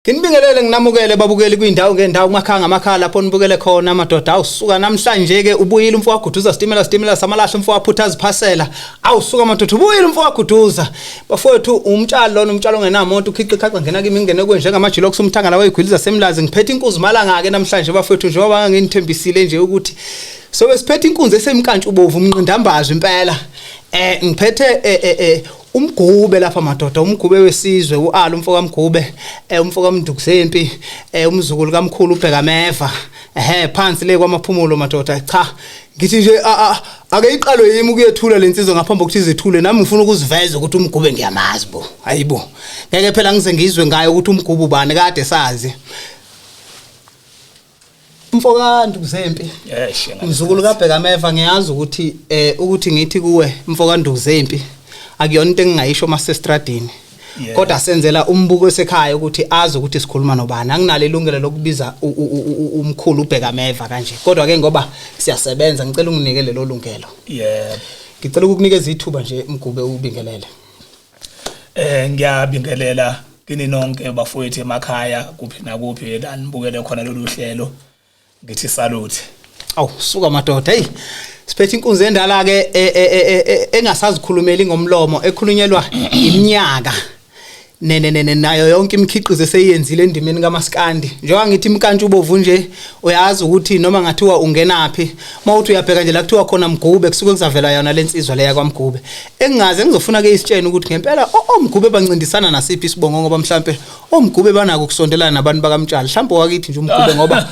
Nginibingelele nginamukele babukeli kwindawo ngendawo kumakhaya ngamakhaya lapho nibukele khona amadoda awusuka namhlanje ke ubuyile umfo waguduza sitimela sitimela samalahle umfo waphutha aziphasela awusuka madoda ubuyile umfo waguduza bafowethu umtshalo lona umtshalo ongenamoto ukhiqi khaxa ngena kimi ngene kuwe njengamajilox umthangala weyigwiliza semlazi ngiphethe inkuzi malanga ke namhlanje bafowethu njengoba nginithembisile nje ukuthi sobe siphethe inkunzi esemkantshubovu umnqindambazo impela eh ngiphethe eh, eh, eh Umgube lapha madoda umgube wesizwe uAlu umfo kaMgube eh umfo kaMdukuzempi eh umzukulu kamkhulu uBhekameva ehe phansi le kwamaphumulo madoda cha ngithi nje ake iqalwe yimi ukuyethula lensizwa ngaphambi kokuthi izethule nami ngifuna ukuziveza ukuthi umgube ngiyamazi bo hayibo ngeke phela ngize ngizwe ngayo ukuthi umgube ubani kade sazi Mfoka Ndukuzempi. Yes, Mzukulu kaBhekameva ngiyazi ukuthi eh ukuthi ngithi kuwe mfoka Ndukuzempi akuyona into engingayisho masestradini. Kodwa senzela umbuko esekhaya ukuthi azi ukuthi sikhuluma nobani. Anginalo ilungelo lokubiza umkhulu uBhekameva kanje. Kodwa ke ngoba siyasebenza ngicela unginike lelo lungelo. Yebo. Ngicela ukukunikeza ithuba nje Mgube ubingelele. Eh ngiyabingelela kini nonke bafowethu emakhaya kuphi nakuphi la nibukele khona lolu hlelo ngithi salute. Awu suka madoda hey siphethe inkunzi endala ke e, e, e, engasazikhulumeli ngomlomo ekhulunyelwa iminyaka nene nene nayo yonke imikhiqizo eseyiyenzile endimeni kaMaskandi njengoba ngithi imkantsha ubovu nje uyazi ukuthi noma ngathiwa ungenaphi mawuthi uyabheka nje la kuthiwa khona Mgube kusuke kuzavela yona lensizwa leya kwaMgube engingaze ngizofuna ke isitshene ukuthi ngempela oMgube bancindisana nasiphi isibongo ngoba mhlambe oMgube banako ukusondelana nabantu bakaMtshali mhlambe wakithi nje uMgube ngoba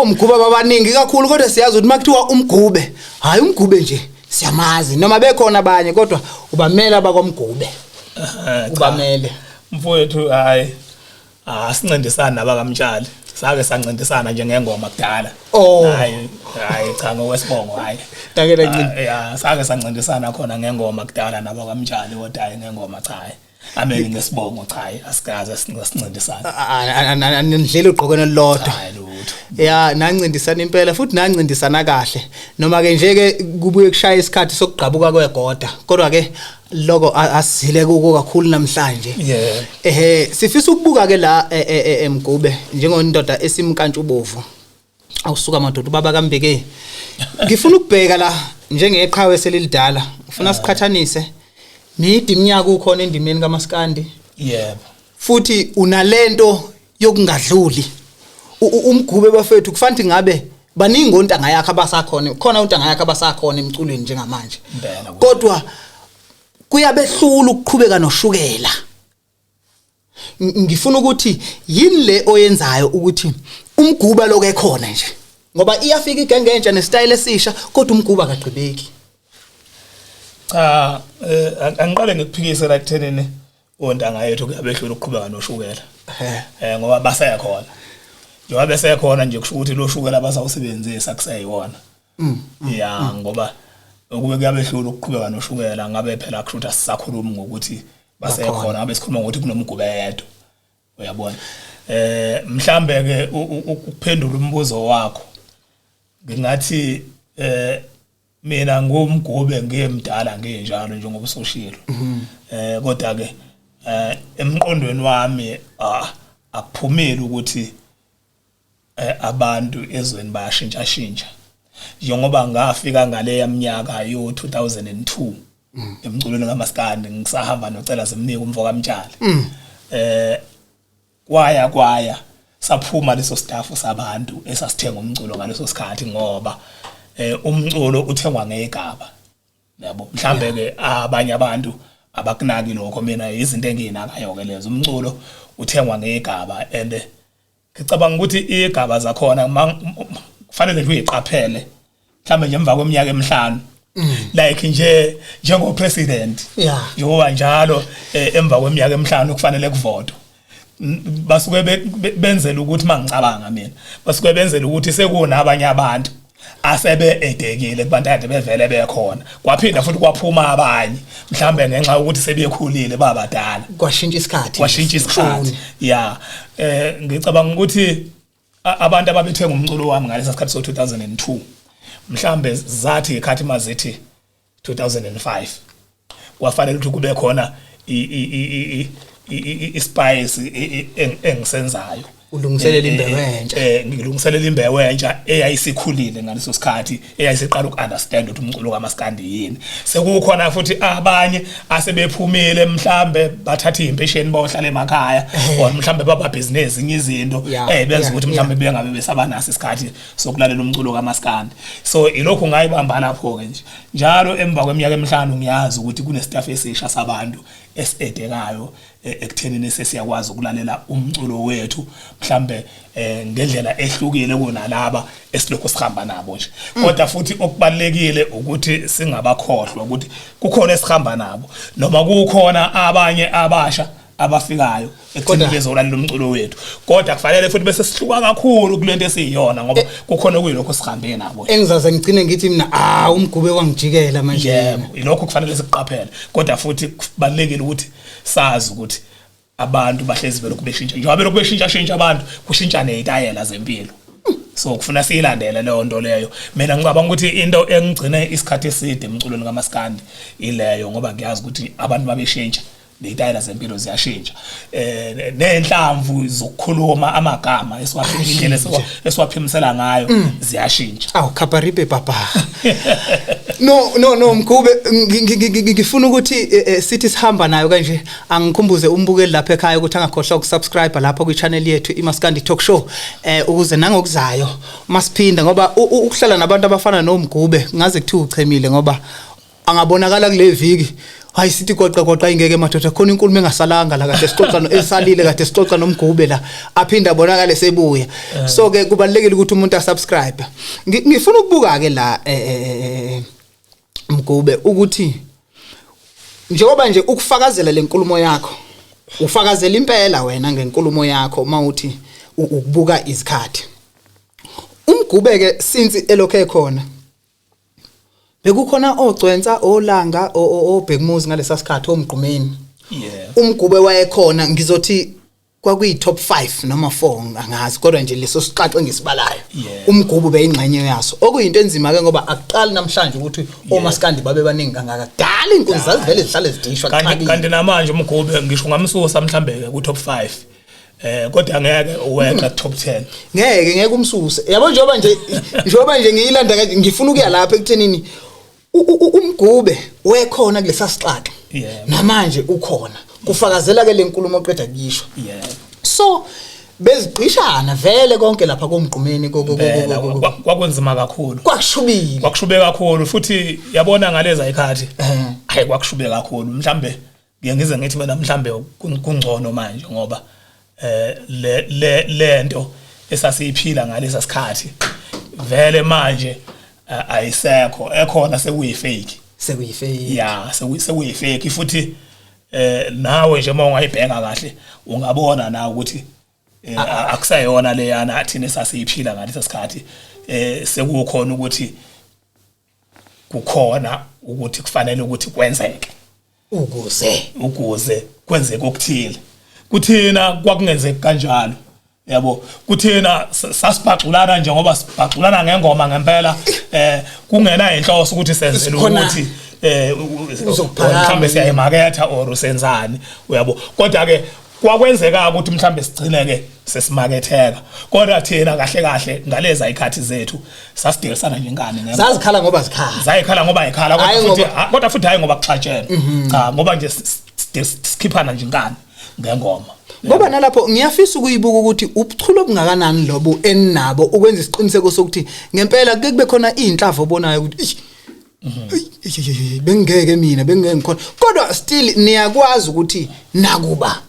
oMgube babaningi kakhulu kodwa siyazi ukuthi makuthiwa uMgube hayi uMgube nje siyamazi noma bekhona abanye kodwa ubamela bakwaMgube ubamele mfowethu hayi asincindisani nabakamtshali sake sancintisana nje ngengoma kudala oh hayi hayi cha ngokwesibongo hayi Take la ah, ya sake sancintisana khona ngengoma kudala nabakamtshali kodwa hayi ngengoma cha hayi ameni ngesibongo cha hayi asikaze sincintisana nindlela ugqokene lodwa hayi lutho ya nancintisana impela futhi nancintisana kahle noma ke nje ke kubuye kushaya isikhathi sokugqabuka kwegoda kodwa ke loko asizile kuko kakhulu namhlanje yeah ehe sifisa ukubuka ke la e, e, e, emgube njengondoda esimkantshubovu awusuka madoda ubaba kaMbeke ngifuna ukubheka la njengeqhawe selilidala ngifuna siqhathanise mide iminyaka ukhona endimeni kaMaskandi yebo futhi unalento yokungadluli umgube bafethu kufanele ngabe baningi ontanga yakhe abasakhona khona ontanga yakhe abasakhona emculweni njengamanje kodwa kuyabehlula ukuqhubeka noshukela ngifuna ukuthi yini le oyenzayo ukuthi umguba lokho ekhona nje ngoba iyafika igenge entsha nesitayela esisha kodwa umguba akagqibeki cha eh, angiqale ngikuphikise la kuthenini ontanga yethu kuyabehlula ukuqhubeka noshukela eh ngoba basekhona njengoba besekhona nje kusho ukuthi lo shukela basawusebenzisa kuseyiwona mm, mm, ya mm. ngoba ukube kuyabehlula ukuqhubeka noshukela ngabe phela kusho ukuthi asisakhulumi ngokuthi basekhona ngabe sikhuluma ngokuthi kunomgubedo uyabona eh mhlambe ke ukuphendula umbuzo wakho ngingathi eh mina ngumgube ngiyemdala nginjalo njengoba usushilo mhm. eh kodwa ke eh emqondweni wami akuphumeli ukuthi eh, abantu ezweni bayashintsha shintsha njengoba ngafika ngale yaminyaka yo 2002 mm. emculweni kaMaskandi ngisahamba nocela zimnike umfo kaMtshali mm. eh Kwaya kwaya saphuma leso staff sabantu esasithenga umculo ngaleso sikhathi ngoba eh umculo uthengwa ngegaba yabo mhlambe ke abanye abantu abakunaki lokho mina izinto enginakayo ke lezo umculo uthengwa ngegaba and ngicabanga ukuthi igaba zakhona kufanele nje uyiqaphele mhlambe nje emva kweminyaka emihlanu mm. like nje njengo president njengoba njalo eh, emva kweminyaka emihlanu kufanele kuvotwe basuke benzela ukuthi mangicabanga mina basuke benzela ukuthi sekunabanye abantu asebe edekile kubantu kade bevele bekhona kwaphinda futhi kwaphuma abanye mhlambe ngenxa yokuthi sebekhulile babadala kwashintsha isikhathi kwashintsha isikhathi ya eh ngicabanga ukuthi abantu ababethenga umculo wami ngalesa sikhathi so 2002 mhlambe zathi ngekhathi mazithi 2005 kwafanele ukuthi kube khona i ispice engisenzayo. Ulungiselela imbewu entsha. Ngilungiselela imbewu entsha eyayisikhulile ngaleso sikhathi, eyayisiqala ukunderstand ukuthi umculo kaMaskandi yini. Sekukhona futhi abanye asebephumile, mhlambe bathatha impesheni bayohlala emakhaya, or mhlambe baba business ezinye izinto benza ukuthi mhlambe bengabe besabanaso isikhathi sokulalela umculo kaMaskandi. So ilokhu ngayibamba lapho ke nje njalo emva kweminyaka emihlanu ngiyazi ukuthi kunestaff esisha sabantu esedekayo ekuthenini sesiyakwazi ukulalela umculo wethu mhlambe ngendlela ehlukile kunalaba esilokhu sihamba nabo nje. Kodwa futhi okubalekile ukuthi singabakhohlwa ukuthi kukhona esihamba nabo, noma kukhona abanye abasha abafikayo ekutheni bezolalela umculo wethu, kodwa kufanele futhi bese sihluka kakhulu kulento esiyiyona, ngoba kukhona okuyilokho sihambe nabo. Engizaze ngigcine ngithi mina umgube wangijikela manje. Yebo, ilokho kufanele sikuqaphele, kodwa futhi kubalekile ukuthi sazi ukuthi abantu bahlezi belokhu beshintsha, njengoba belokhu beshintsha shintsha abantu, kushintsha nezitayela zempilo. So kufuna siyilandele leyo nto leyo. Mina ngicabanga ukuthi into engigcine isikhathi eside emculweni kaMaskandi ileyo, ngoba ngiyazi ukuthi abantu babeshintsha, nezitayela zempilo ziyashintsha, nenhlamvu zokukhuluma, amagama esiwaphindlela esiwaphimisela ngayo ziyashintsha. Aw, khabaribe papa. No no no, Mkhube, ngifuna ukuthi sithi sihamba nayo kanje, angikhumbuze umbukeli lapha ekhaya ukuthi angakhohlwa ukusubscribe lapha kwi channel yethu iMaskandi Talk Show, ukuze nangokuzayo masiphinda, ngoba ukuhlala nabantu abafana noMgube ngaze kuthiwa uchemile, ngoba angabonakala kule viki, hayi, sithi goqa goqa, ingeke madoda, khona inkulumo engasalanga la kade sixoxa no esalile kade sixoxa noMgube la, aphinda abonakale sebuya. So ke kubalekile ukuthi umuntu asubscribe. Ngifuna ukubuka ke la, Mgube, ukuthi njengoba nje ukufakazela lenkulumo yakho, ufakazela impela wena ngenkulumo yakho mawuthi ukubuka izikhathi, uMgube ke since elokhe ekhona bekukhona ogcwensa, olanga, obhekumuzi ngalesa sikhathi, omgqumeni. UMgube wayekhona, ngizothi kwakuyi top 5 noma 4, angazi, kodwa nje leso sixaxo engisibalayo uMgube beyingxenye yaso, okuyinto enzima ke, ngoba akuqali namhlanje ukuthi omaskandi babe baningi kangaka. Kudala inkunzi zazivele zihlale zidishwa. Kanti namanje uMgube ngisho ungamsusa mhlambe ke ku top 5, kodwa ngeke uweqa top 10. Ngeke umsuse, yabo, njengoba nje ngiyilanda kanje, ngifuna ukuya lapha ekuthenini uMgube wekhona kulesa sixaxo, namanje ukhona, kufakazela ke lenkulumo oqeda kuyisho. So bezigqishana vele konke lapha komgqumeni. Impela, kwakunzima kakhulu. Kwakushubile. Kwakushube kakhulu futhi, yabona, ngaleza ikhathi, hayi, kwakushube kakhulu. Mhlambe ngiye ngize ngithi mina mhlambe kungcono manje, ngoba le le lento esasiyiphila ngalesa sikhathi vele manje ayisekho, ekhona sekuyi fake. Sekuyifake. Ya, sekuyi fake futhi. Nawe nje uma ungayibheka kahle ungabona na ukuthi akusayona leyana athina esasiyiphila ngalesa sikhathi. Sekukhona ukuthi kukhona ukuthi kufanele ukuthi kwenzeke ukuze ukuze kwenzeke okuthile. Kuthina kwakungenzeki kanjalo, yabo. Kuthina sasibhaxulana nje ngoba sibhaxulana ngengoma ngempela, kungena inhloso ukuthi senzele ukuthi Uzokuphakama. Mhlambe siyayimaketha or usenzani, uyabo. Kodwa ke kwakwenzeka ukuthi mhlambe sigcine ke sesimaketheka, kodwa thina kahle kahle ngaleza ikhathi zethu sasidelisana nje inkani ngengoma. Zazikhala ngoba zikhala. Zayikhala ngoba ikhala, kodwa Hhayi futhi kodwa futhi hayi ngoba kuxatshene, cha, ngoba nje sikhiphana nje inkani ngengoma. Ngoba nalapho ngiyafisa ukuyibuka ukuthi ubuchule obungakanani lobu enabo ukwenza isiqiniseko sokuthi ngempela kuke kube khona inhlavu obonayo ukuthi "Eish, eyi, eyi, eyi, eyi, bengeke mina bengeke ngikhona," kodwa still niyakwazi ukuthi nakuba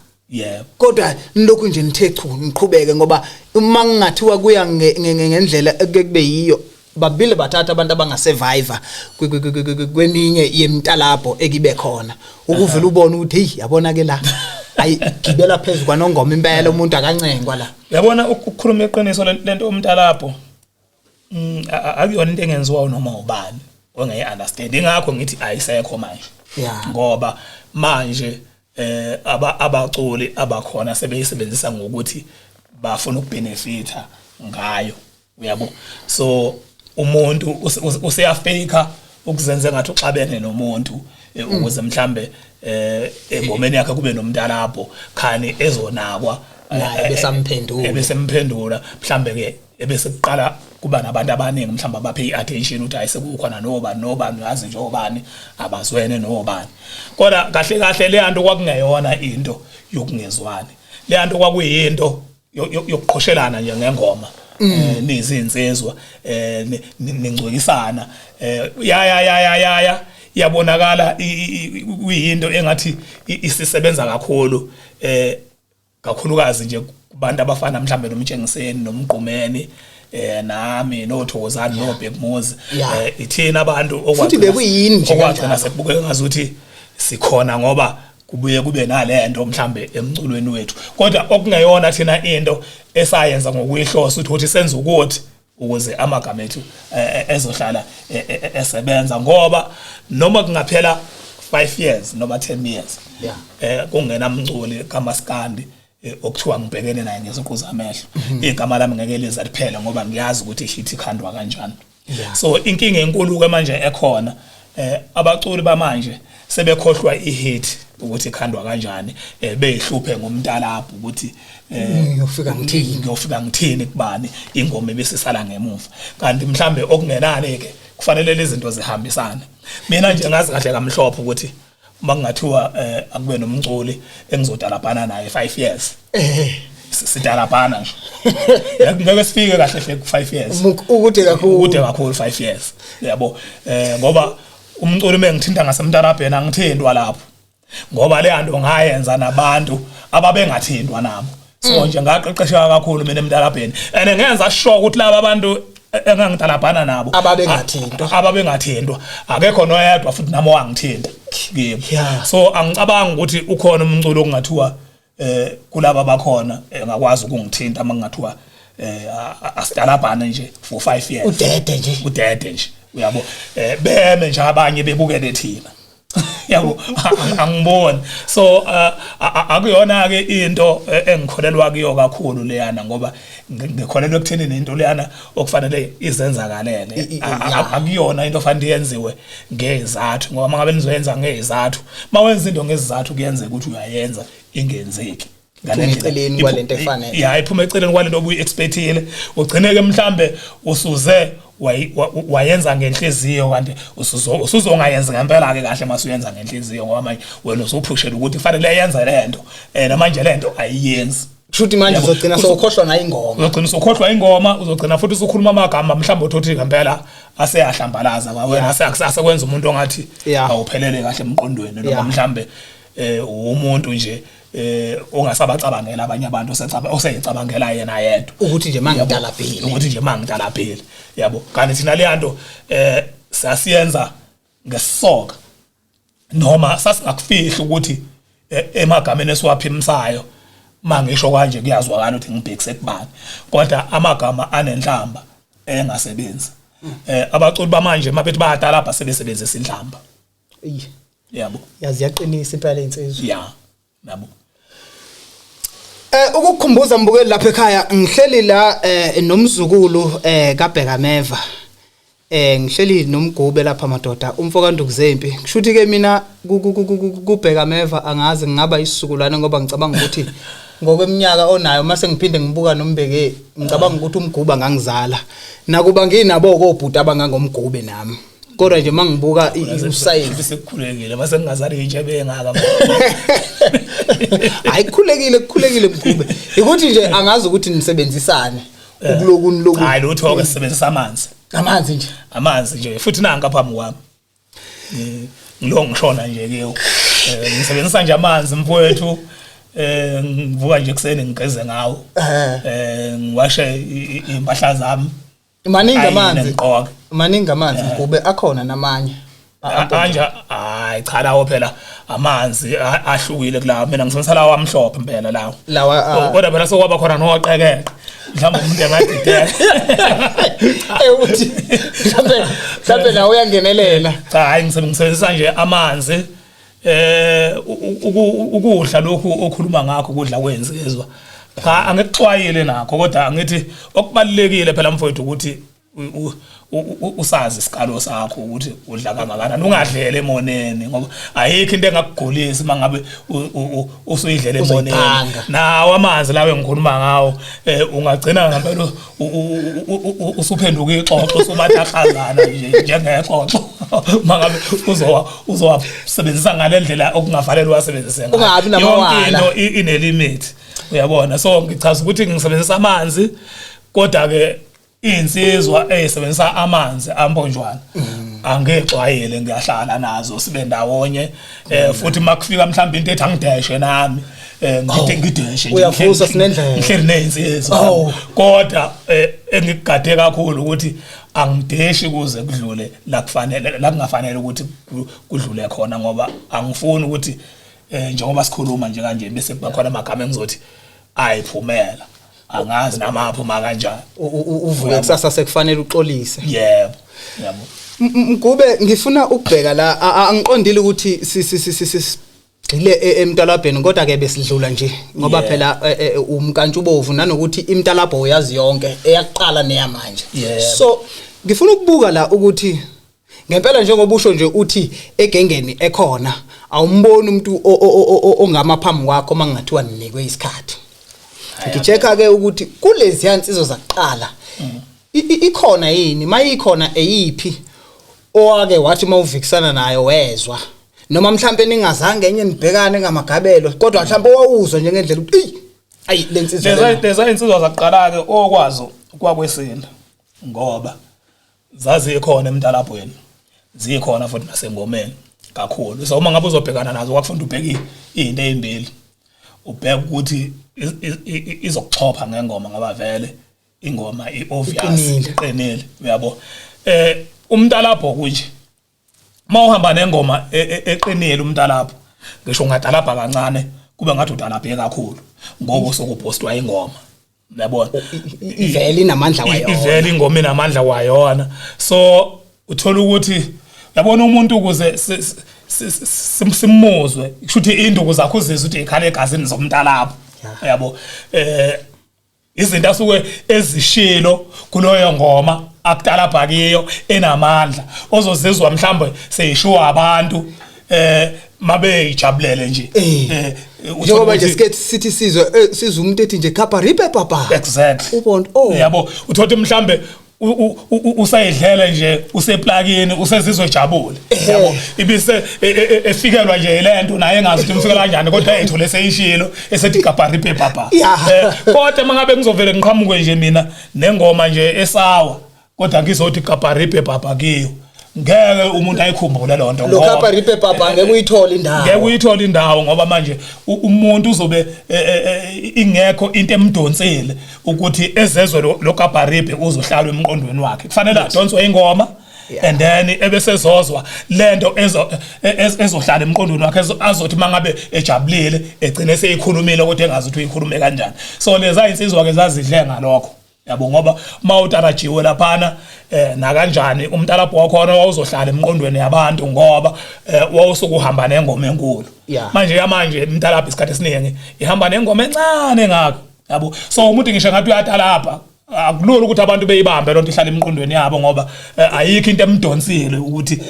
kodwa nilokhu nje nithe chu, niqhubeke, ngoba uma kungathiwa kuya ngendlela ekuke kube yiyo, babili bathatha abantu abangasurvive kweminye yemtalabho ekibe khona, ukuvela ubone ukuthi hey, yabona ke la, ayi, gibela phezulu kwanongoma impela, umuntu akancengwa la. Uyabona, ukukhuluma iqiniso, lento umntalapho akuyona into engenziwa noma ubani ongayi understand. Ingakho ngithi ayisekho manje, ngoba manje abaculi abakhona sebeyisebenzisa ngokuthi bafuna ukubenefita ngayo, uyabo. So umuntu useyafaka ukuzenza ngathi uxabene nomuntu. Ukuze mhlambe engomeni yakhe kube nomntalabho khani ezonakwa. Naye besamphendula. Ebesemphendula, mhlambe ke ebese kuqala kuba nabantu abaningi mhlawumbe abaphe i-attention ukuthi hayi, sekukhona nobani nobani, uyazi nje obani abazwene nobani. Kodwa kahle kahle le nto kwakungeyona into yokungezwani, le nto kwakuyinto yokuqhoshelana nje ngengoma, nizinsizwa, ningcwekisana. Ya ya ya ya ya ya, yabonakala kuyinto engathi isisebenza kakhulu, kakhulukazi nje kubantu abafana mhlambe noMtshengiseni noMgqumeni, nami noThokozani noBhekumuzi. Ithina abantu Futhi bekuyini nje okwagcina kanjalo? Sekubukeka ngazuthi sikhona ngoba kubuye kube nalento mhlambe emculweni wethu, kodwa okungeyona thina into esayenza ngokuyihlosa ukuthi senze ukuthi ukuze amagama ethu ezohlala esebenza, ngoba noma kungaphela 5 years noma 10 years kungena mculi kaMaskandi okuthiwa ngibhekene naye ngeziqu zamehlo, igama lami ngeke lize liphele ngoba ngiyazi ukuthi hit ikhandwa kanjani. So inkinga enkulu ke manje ekhona, abaculi bamanje sebekhohlwa ihit ukuthi ikhandwa kanjani, beyihluphe ngomntalabho ukuthi Ngiyofika ngithini? Ngiyofika ngithini kubani, ingoma ebesisala ngemuva. Kanti mhlambe okungenani ke kufanele lezi zinto zihambisane. Mina nje ngazi kahle kamhlophe ukuthi uma kungathiwa akube nomculi engizodalabhana naye 5 years, sidalabhana nje, ngeke sifike kahle hle ku 5 years. Ukude kakhulu. Ukude kakhulu 5 years, yabo, ngoba umculi mengithinta ngasemntalabheni angithintwa lapho, ngoba le nto ngayenza nabantu ababengathintwa nabo. So nje ngaqeqesheka kakhulu mina emntalabheni and ngenza sure ukuthi laba abantu engangidalabhana nabo Ababengathintwa. Ababengathintwa, akekho noyedwa futhi nami owangithinta kimi. So angicabangi ukuthi ukhona umculo okungathiwa kulaba bakhona engakwazi ukungithinta uma kungathiwa asidalabhane nje for 5 years. Udede nje. Udede nje, uyabo, beme nje abanye bebukele thina, yabo, angiboni. So akuyona ke into engikholelwa kuyo kakhulu leyana, ngoba ngikholelwa ekutheni into leyana okufanele izenzakalele. Akuyona into ofanele yenziwe ngezathu, ngoba mangabe nizoyenza ngezathu, mawenza into ngezathu kuyenzeka ukuthi uyayenza ingenzeki. Iphume eceleni kwalento efanele. Ya, iphuma eceleni kwalento obuyi-expectile, ugcine-ke mhlambe usuze wayenza ngenhliziyo, kanti usuzongayenzi ngempela-ke kahle mase uyenza ngenhliziyo, ngoba manje wena usuphushela ukuthi kufanele yenze lento, namanje lento ayiyenzi. Kushuthi manje uzogcina sowukhohlwa nayo ingoma. Uzogcina usukhohlwa ingoma, uzogcina futhi usukhuluma amagama mhlawumbe uthi ngempela aseyahlambalaza kwawena, asekwenza umuntu ongathi awuphelele kahle emqondweni, noma mhlambe umuntu nje ongasabacabangela abanye abantu, osecaba oseyicabangela yena yedwa. Ukuthi nje mangidalabhile. Ukuthi nje mangidalabhile, yabo. Kanti thina le nto sasiyenza ngesisoka, noma sasingakufihli ukuthi emagameni esiwaphimisayo mangisho kanje kuyazwakala ukuthi ngibhekise kubani, kodwa amagama anenhlamba engasebenzi. Abaculi bamanje mabethi bayadalabha sebesebenzisa inhlamba. Eyi, yabo. Yazi yaqinisa impela insizwa. Ya, yabo. Ukukukhumbuza mbukeli lapha ekhaya, ngihleli la nomzukulu kaBheka Meva. Ngihleli noMgube lapha madoda, umfo kaNdukuzempi. Kushuthi ke mina kuBheka Meva angazi ngingaba isizukulwane, ngoba ngicabanga ukuthi ngokweminyaka onayo mase ngiphinde ngibuka nombeke, ngicabanga ukuthi uMguba ngangizala. Nakuba nginabo kobhuti abangangomgube nami. Kodwa nje mangibuka usize Sekukhulekile mase ngingazali intshebe engaka. Hayi, kukhulekile, kukhulekile Mgube. Ukuthi nje angazi ukuthi nisebenzisane ukuloku niloku. Hayi lutho ke, sisebenzisa amanzi. Amanzi nje. Amanzi nje, futhi nanka phambi kwami. Ngilo ngishona nje ke, ngisebenzisa nje amanzi mfowethu. Ngivuka nje kuseni ngigeze ngawo. Ngiwashe impahla zami. Maningi Ayine amanzi. Ngigqoke. Maningi amanzi Mgube, akhona namanye. Anje hayi cha, lawo phela amanzi ahlukile kulawo. Mina ngisebenzisa lawo amhlophe impela lawo. Lawa, ah. Kodwa phela sokwaba khona noqekeqe, mhlawumbe umuntu engadideka. Uthi mhlambe nawe uyangenelela. Cha hayi, ngisebenzisa nje amanzi. Ukudla lokhu okhuluma ngakho, ukudla kwensizwa, cha angikuxwayile nakho, kodwa angithi okubalulekile phela mfowethu ukuthi usazi isikalo sakho ukuthi udla kangakanani, ungadlele emoneni, ngoba ayikho into engakugulisa mangabe usuyidlela emoneni. Uzoyiphanga. Nawo amanzi lawo engikhuluma ngawo, ungagcina ngempela usuphenduka ixoxo, usubathahlazana nje njengexoxo mangabe uzowasebenzisa ngale ndlela okungafanele uwasebenzise ngayo. Ungabi namawala. Yonke into ine limit, uyabona. So ngichaza ukuthi ngisebenzisa amanzi, kodwa ke insizwa eyisebenzisa amanzi amponjwana angexwayele, ngiyahlala nazo sibe ndawonye, futhi makufika mhlawumbe into ethi angideshe nami, ngide ngideshe nje. Uyavusa sinendlela. Ngihleli nezinsizwa. Kodwa engikugade kakhulu ukuthi angideshi kuze kudlule la kufanele, la kungafanele ukuthi kudlule khona, ngoba angifuni ukuthi njengoba sikhuluma nje kanje bese kuba khona amagama engizothi ayiphumela, angazi namaphuma kanjani. Uvuke kusasa sekufanele uxolise. Yebo, yabo. Mgube, ngifuna ukubheka la, angiqondile ukuthi sigxile emtalabheni, kodwa ke besidlula nje ngoba phela umkantshubovu, nanokuthi imtalabho uyazi yonke, eyaqala neyamanje. So ngifuna ukubuka la ukuthi ngempela njengoba usho nje uthi egengeni ekhona awumboni umuntu ongama phambi kwakho mangathiwa ninikwe isikhathi. Ngichecka ke ukuthi kulezi yansizwa zakuqala ikhona yini, mayikhona eyiphi owake wathi mawuvikisana nayo wezwa, noma mhlambe ningazange enye nibhekane ngamagabelo, kodwa mhlambe owawuzwa nje ngendlela ukuthi eyi ayi lensizwa lena. Leza insizwa zakuqala ke okwazo kwakwesinda, ngoba zazikhona emntalabhweni, zikhona futhi nasengomeni kakhulu. So uma ngabe uzobhekana nazo kwakufunda ubheke izinto ezimbili, ubheke ukuthi izokuxhopha ngengoma, ngoba vele ingoma i-obvious, Iqinile. iqinile, uyabo. Umntalabho kunje, mawuhamba nengoma eqinile umntalabho, ngisho ungadalabha kancane kube ngathi udalabhe kakhulu, ngoba usukupostwa ingoma, uyabona. Ivele inamandla wayona. Ivele ingoma inamandla wayona. So uthola ukuthi, uyabona, umuntu ukuze simuzwe kusho ukuthi induku zakho uzizwe ukuthi ikhala egazini zomntalapho, uyabo. Izinto asuke ezishilo kuloyo ngoma akutalabha kiyo enamandla, ozozizwa mhlambe seyishiwa abantu mabeyijabulele nje. Uthola Njengoba nje ukuthi sike sithi sizwe, sizwe umuntu ethi nje khapha ripe papa. Exactly. Ubona, oh. Yabo, uthola mhlambe usayidlele nje, useplakini, usezizwe ejabule, yabo, ibise efikelwa nje lento naye engazi ukuthi imfikela kanjani, kodwa ethole seyishilo esethi gabhari papa. Kodwa mangabe ngizovele ngiqhamuke nje mina nengoma nje esawa, kodwa ngizothi gabhari papa kiyo, ngeke umuntu ayikhumbule lonto. Lo khapha ripe papa ngeke uyithole indawo. Ngeke uyithole indawo, ngoba manje umuntu uzobe ingekho into emdonsile ukuthi ezezwe lo kabharibe uzohlala emqondweni wakhe. Kufanele adonswe ingoma and then ebesezozwa lento ezohlala emqondweni wakhe, azothi mangabe ejabulile egcine seyikhulumile kodwa engazi ukuthi uyikhulume kanjani. So leza insizwa ke zazidle ngalokho, yabo, ngoba mawutarajiwe laphana nakanjani umntalabho wakhona wawuzohlala emqondweni yabantu, ngoba wawusukuhamba nengoma enkulu. Manje yamanje imntalabho isikhathi esiningi ihamba nengoma encane ngakho, yabo. So umuntu ngisho ngathi uyatalabha, akulula ukuthi abantu beyibambe lonto ihlala emqondweni yabo, ngoba ayikho into emdonsile ukuthi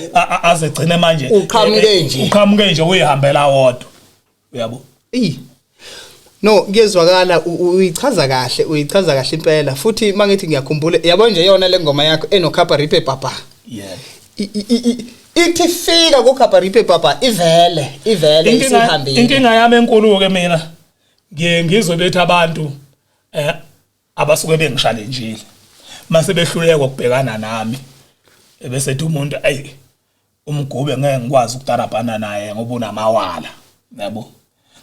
azegcine manje. Uqhamuke nje. Uqhamuke nje uyihambela wodwa, uyabo. Eyi. No, kuyezwakala, uyichaza kahle, uyichaza kahle impela. Futhi mangithi ngiyakhumbula, yabo nje yona le ngoma yakho enokhapha ripe papa. Ithi fika kukhapha ripe papa ivele isihambile. Inkinga yami enkulu ke mina, ngiye ngizwe bethi abantu abasuke bengishalenjile mase behluleka ukubhekana nami, ebese ethi umuntu, ayi, uMgube ngeke ngikwazi ukutarabhana naye ngoba unamawala, yabo.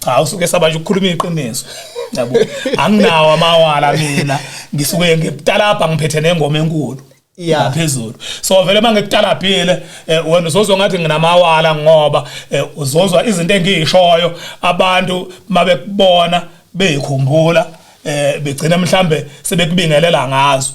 Cha, usuke sabanje ukukhuluma iqiniso, yabo. Anginawo amawala mina, ngisuke ngikutalabha ngiphethe nengoma enkulu ngaphezulu. So vele mangikutalabhile, wena uzozwa ngathi nginamawala, ngoba uzozwa izinto engiyishoyo, abantu mabekubona beyikhumbula. Begcina mhlambe sebekubingelela ngazo.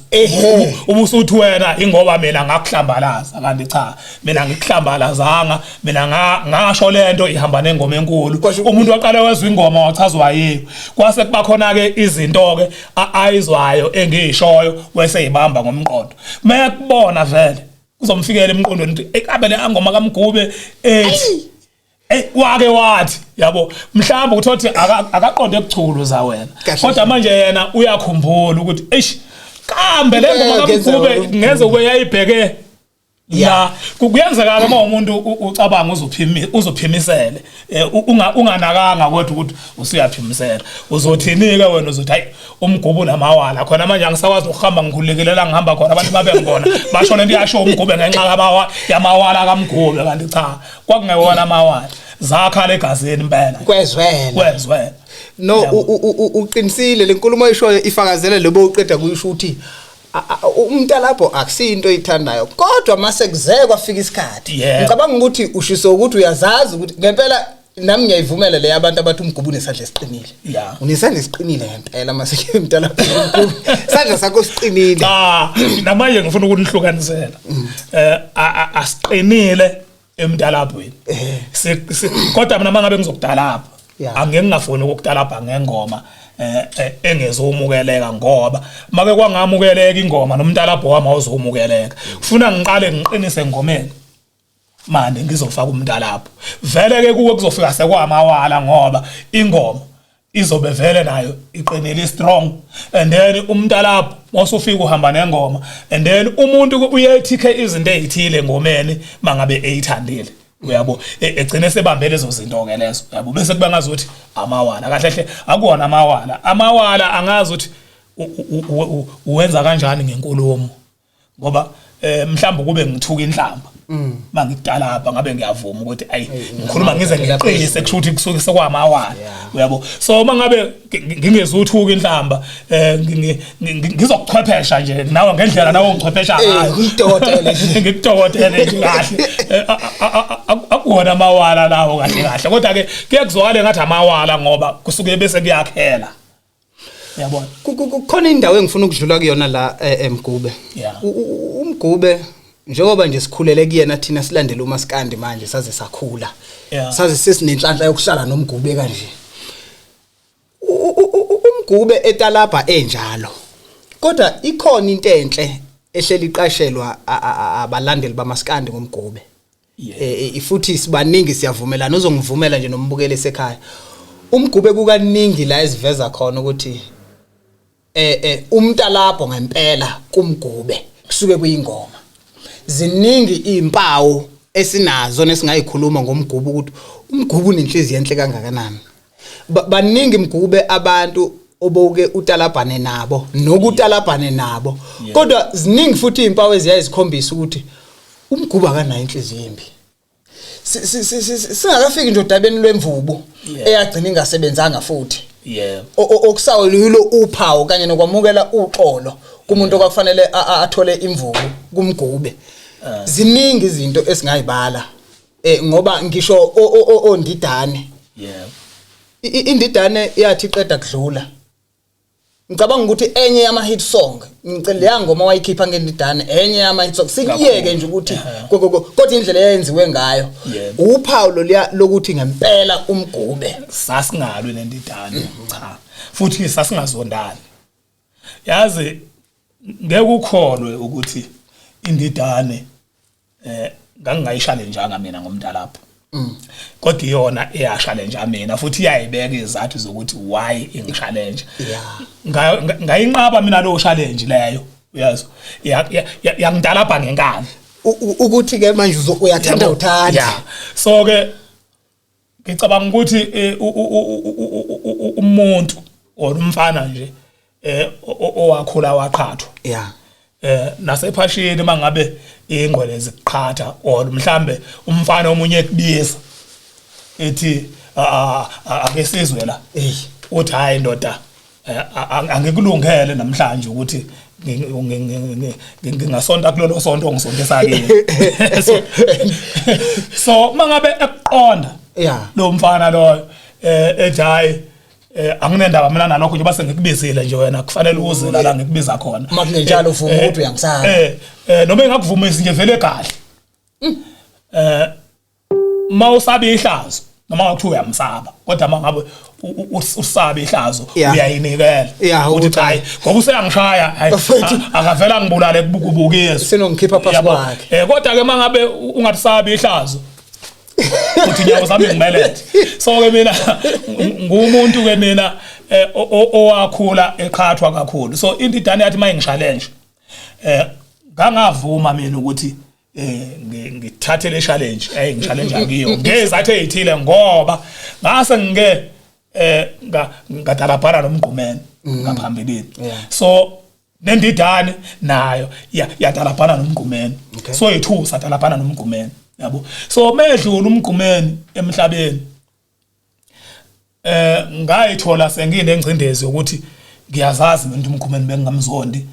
Ubusuthi wena ingoba mina ngakuhlambalaza, kanti cha, mina ngikuhlambalazanga, mina ngasho lento ihamba nengoma enkulu. Umuntu waqala wezwa ingoma wachazwa yiyo, kwase kuba khona ke izinto ke ayizwayo engiyishoyo weseyibamba ngomqondo. Mayakubona vele kuzomfikela emqondweni ukuthi ekabe le angoma kaMgube ethi wake wathi, yabo, mhlawumbe uthothi akaqonde ekuchuluza wena, kodwa manje yena uyakhumbula ukuthi eish, kambe le ngoma kaMgube ngeze ube yayibheke la. Kuyenzeka uma umuntu ucabanga uzophimisele, unganakanga, kodwa ukuthi usuyaphimisela uzothini ke wena? Uzothi hayi, uMgube unamawala khona manje, angisakwazi ukuhamba ngikhululekile la ngihamba khona, abantu babe ngibona basho lento yasho uMgube ngenxa yamawala kaMgube, kanti cha, kwakungewona amawala, zakhala egazini impela. Kwezwela. Kwezwela. No, uqinisile, lenkulumo oyishoyo ifakazele lobo uqeda kuyisho ukuthi umntalapho akusinto oyithandayo, kodwa mase kuze kwafika isikhathi, ngicabanga ukuthi ushiso ukuthi uyazazi ukuthi ngempela nami ngiyayivumela le abantu abathi uMgube unesandla esiqinile. Unesandla esiqinile ngempela mase umntalapho, uMgube, isandla sakho siqinile. Cha, namanje ngifuna ukunihlukanisela, asiqinile emntalabhweni, kodwa mina mangabe ngizokudalapha, angeke ngingafuni ukukudalapha ngengoma engezomukeleka, ngoba make kwangamukeleka ingoma, nomntalabho wami awuzomukeleka. Kufuna ngiqale ngiqinise engomeni, manje ngizofaka umntalapho vele ke kuwe kuzofika sekwamawala, ngoba ingoma izobe vele nayo iqinile, strong, and then umntalapho wasufika uhamba nengoma, and then umuntu uyethikhe izinto ezithile engomeni mangabe eyithandile, uyabo, egcine sebambe lezo zinto ke lezo, uyabo, bese kuba ngazuthi amawala. Kahle hle akuwona amawala. Amawala angazi ukuthi uwenza kanjani ngenkulumo, ngoba mhlawumbe kube ngithuka inhlamba mangikudalapha, ngabe ngiyavuma ukuthi ayi, ngikhuluma ngize ngiqinise, kusho ukuthi kusuke sekwamawala, uyabo. So mangabe ngingezuthuka inhlamba, ngizokuchwephesha nje nawe ngendlela nawe ongichwephesha ngayo. Ngikudokotele nje. Ngikudokotele nje kahle. Akuwona amawala lawo kahle kahle, kodwa ke kuye kuzwakale ngathi amawala ngoba kusuke bese kuyakhela, uyabona. Kukhona indawo engifuna ukudlula kuyona la, eMgube. UMgube, njengoba nje sikhulele kuyena thina, silandele uMaskandi, manje saze sakhula, saze sesinenhlanhla yokuhlala noMgube kanje. UMgube etalabha enjalo, kodwa ikhona into enhle ehleli iqashelwa abalandeli bamaskandi ngoMgube. Futhi sibaningi siyavumelana, uzongivumela nje nombukeli esekhaya, uMgube kukaningi la eziveza khona ukuthi umntalapho ngempela kuMgube kusuke kuyingoma. Ziningi izimpawu esinazo nesingayikhuluma ngoMgube ukuthi uMgube unenhliziyo enhle kangakanani. Baningi Mgube abantu oboke utalabhane nabo nokutalabhane nabo, kodwa ziningi futhi izimpawu eziyazikhombisa ukuthi uMgube akanayo inhliziyo embi. Singakafiki nje odabeni lwemvubu eyagcina ingasebenzanga futhi, okusaweluyilo uphawu kanye nokwamukela uxolo kumuntu okwakufanele athole imvubu kuMgube. Ziningi izinto esingayibala, ngoba ngisho ondidane, indidane yathi iqeda kudlula, ngicabanga ukuthi enye yama hit song, ngicela leya ngoma wayikhipha ngendidane, enye yama hit song, sikuyeke nje ukuthi kodwa indlela eyenziwe ngayo, uphawu loluya lokuthi ngempela uMgube. Sasingalwi nendidane, cha, futhi sasingazondani. Yazi, ngeke ukholwe ukuthi indidane ngangingayishalenjanga mina ngomntalapho, kodwa iyona eyashalenja mina, futhi iyayibeka izathu zokuthi why ingishalenja. Ngayinqaba mina lo challenge leyo, uyazwa, yangidalabha ngenkani. Ukuthi ke manje uyathanda uthanda. Yeah, so ke ngicabanga ukuthi umuntu or umfana nje owakhula waqhathwa, nasephashini mangabe ingqwele zikuqhatha, or mhlambe umfana omunye ekubiza ethi ake sizwe la, uthi hayi ndoda, angikulungele namhlanje ukuthi ngingasonta kulolo sonto ongisontisa kini. So mangabe ekuqonda lo mfana loyo, ethi hayi, Anginendaba mina nalokho njengoba sengikubizile nje wena kufanele uze la ngikubiza khona. Uma kungenjalo uvuma ukuthi uyangisaba. Noma engakuvumisi nje vele kahle. Mawusaba ihlazo noma ngakuthiwa uyamsaba, kodwa mangabe usaba ihlazo uyayinikela ukuthi hayi ngoba useyangishaya, hayi akavela ngibulale kubukiswa, senongikhipha phansi kwakhe. Kodwa ke mangabe ungasabi ihlazo uthi nyawo zami ngimelethe. So ke mina ngumuntu ke mina owakhula eqhathwa kakhulu, so into idane yathi mayingi-challenge ngangavuma mina ukuthi ngithathe le challenge ngi-challenge kiyo ngezathu ezithile, ngoba ngase ngike ngadarabhana nomgqumeni ngaphambilini, so nendidane nayo yadarabhana nomgqumeni, so yithusa darabhana nomgqumeni yabo. So medlula umgqumeni emhlabeni ngayithola senginengcindezi ukuthi ngiyazazi mina umgqumeni bengingamzondi,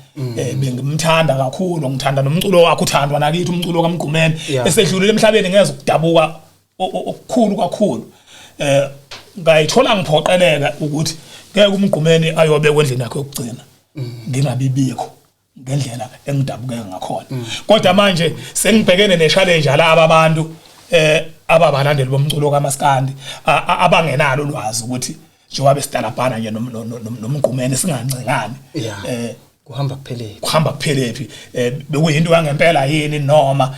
bengimthanda kakhulu, ngithanda nomculo wakhe, uthandwa nakithi umculo kaMgqumeni. Esedlulile emhlabeni ngeze ukudabuka okukhulu kakhulu. Ngayithola ngiphoqeleka ukuthi ngeke umgqumeni ayobekwa endlini yakhe yokugcina ngingabibikho ngendlela engidabukeka ngakhona. Kodwa manje sengibhekene ne-challenge alaba abantu ababalandeli bomculo kaMaskandi abangenalo ulwazi ukuthi njengoba besitalabhana nje nomgqumeni singancengani, kuhamba kuphelele, kuhamba kuphelephi, bekuyinto yangempela yini noma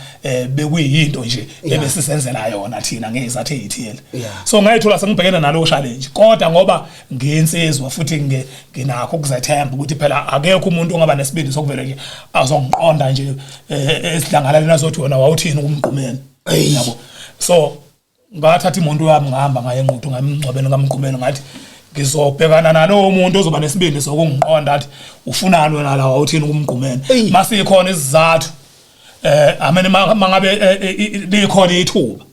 bekuyinto nje ebesisenzela yona thina ngezathu ezithile. So ngayithola sengibhekene nalo challenge, kodwa ngoba ngiyinsizwa futhi nginakho ukuzethemba ukuthi phela akekho umuntu ongaba nesibindi sokuvela nje azongiqonda nje esidlangalaleni azothi wena wawuthini kumgqumeni yabo. So ngathatha imoto yami ngihamba ngaye eNquthu, ngamngcwabeni kamgqumeni, ngathi ngizobhekana nalowo muntu ozoba nesibindi sokungiqonda athi ufunani wena la, wawuthini kumgqumeni. Masikhona isizathu amene mangabe likhona ithuba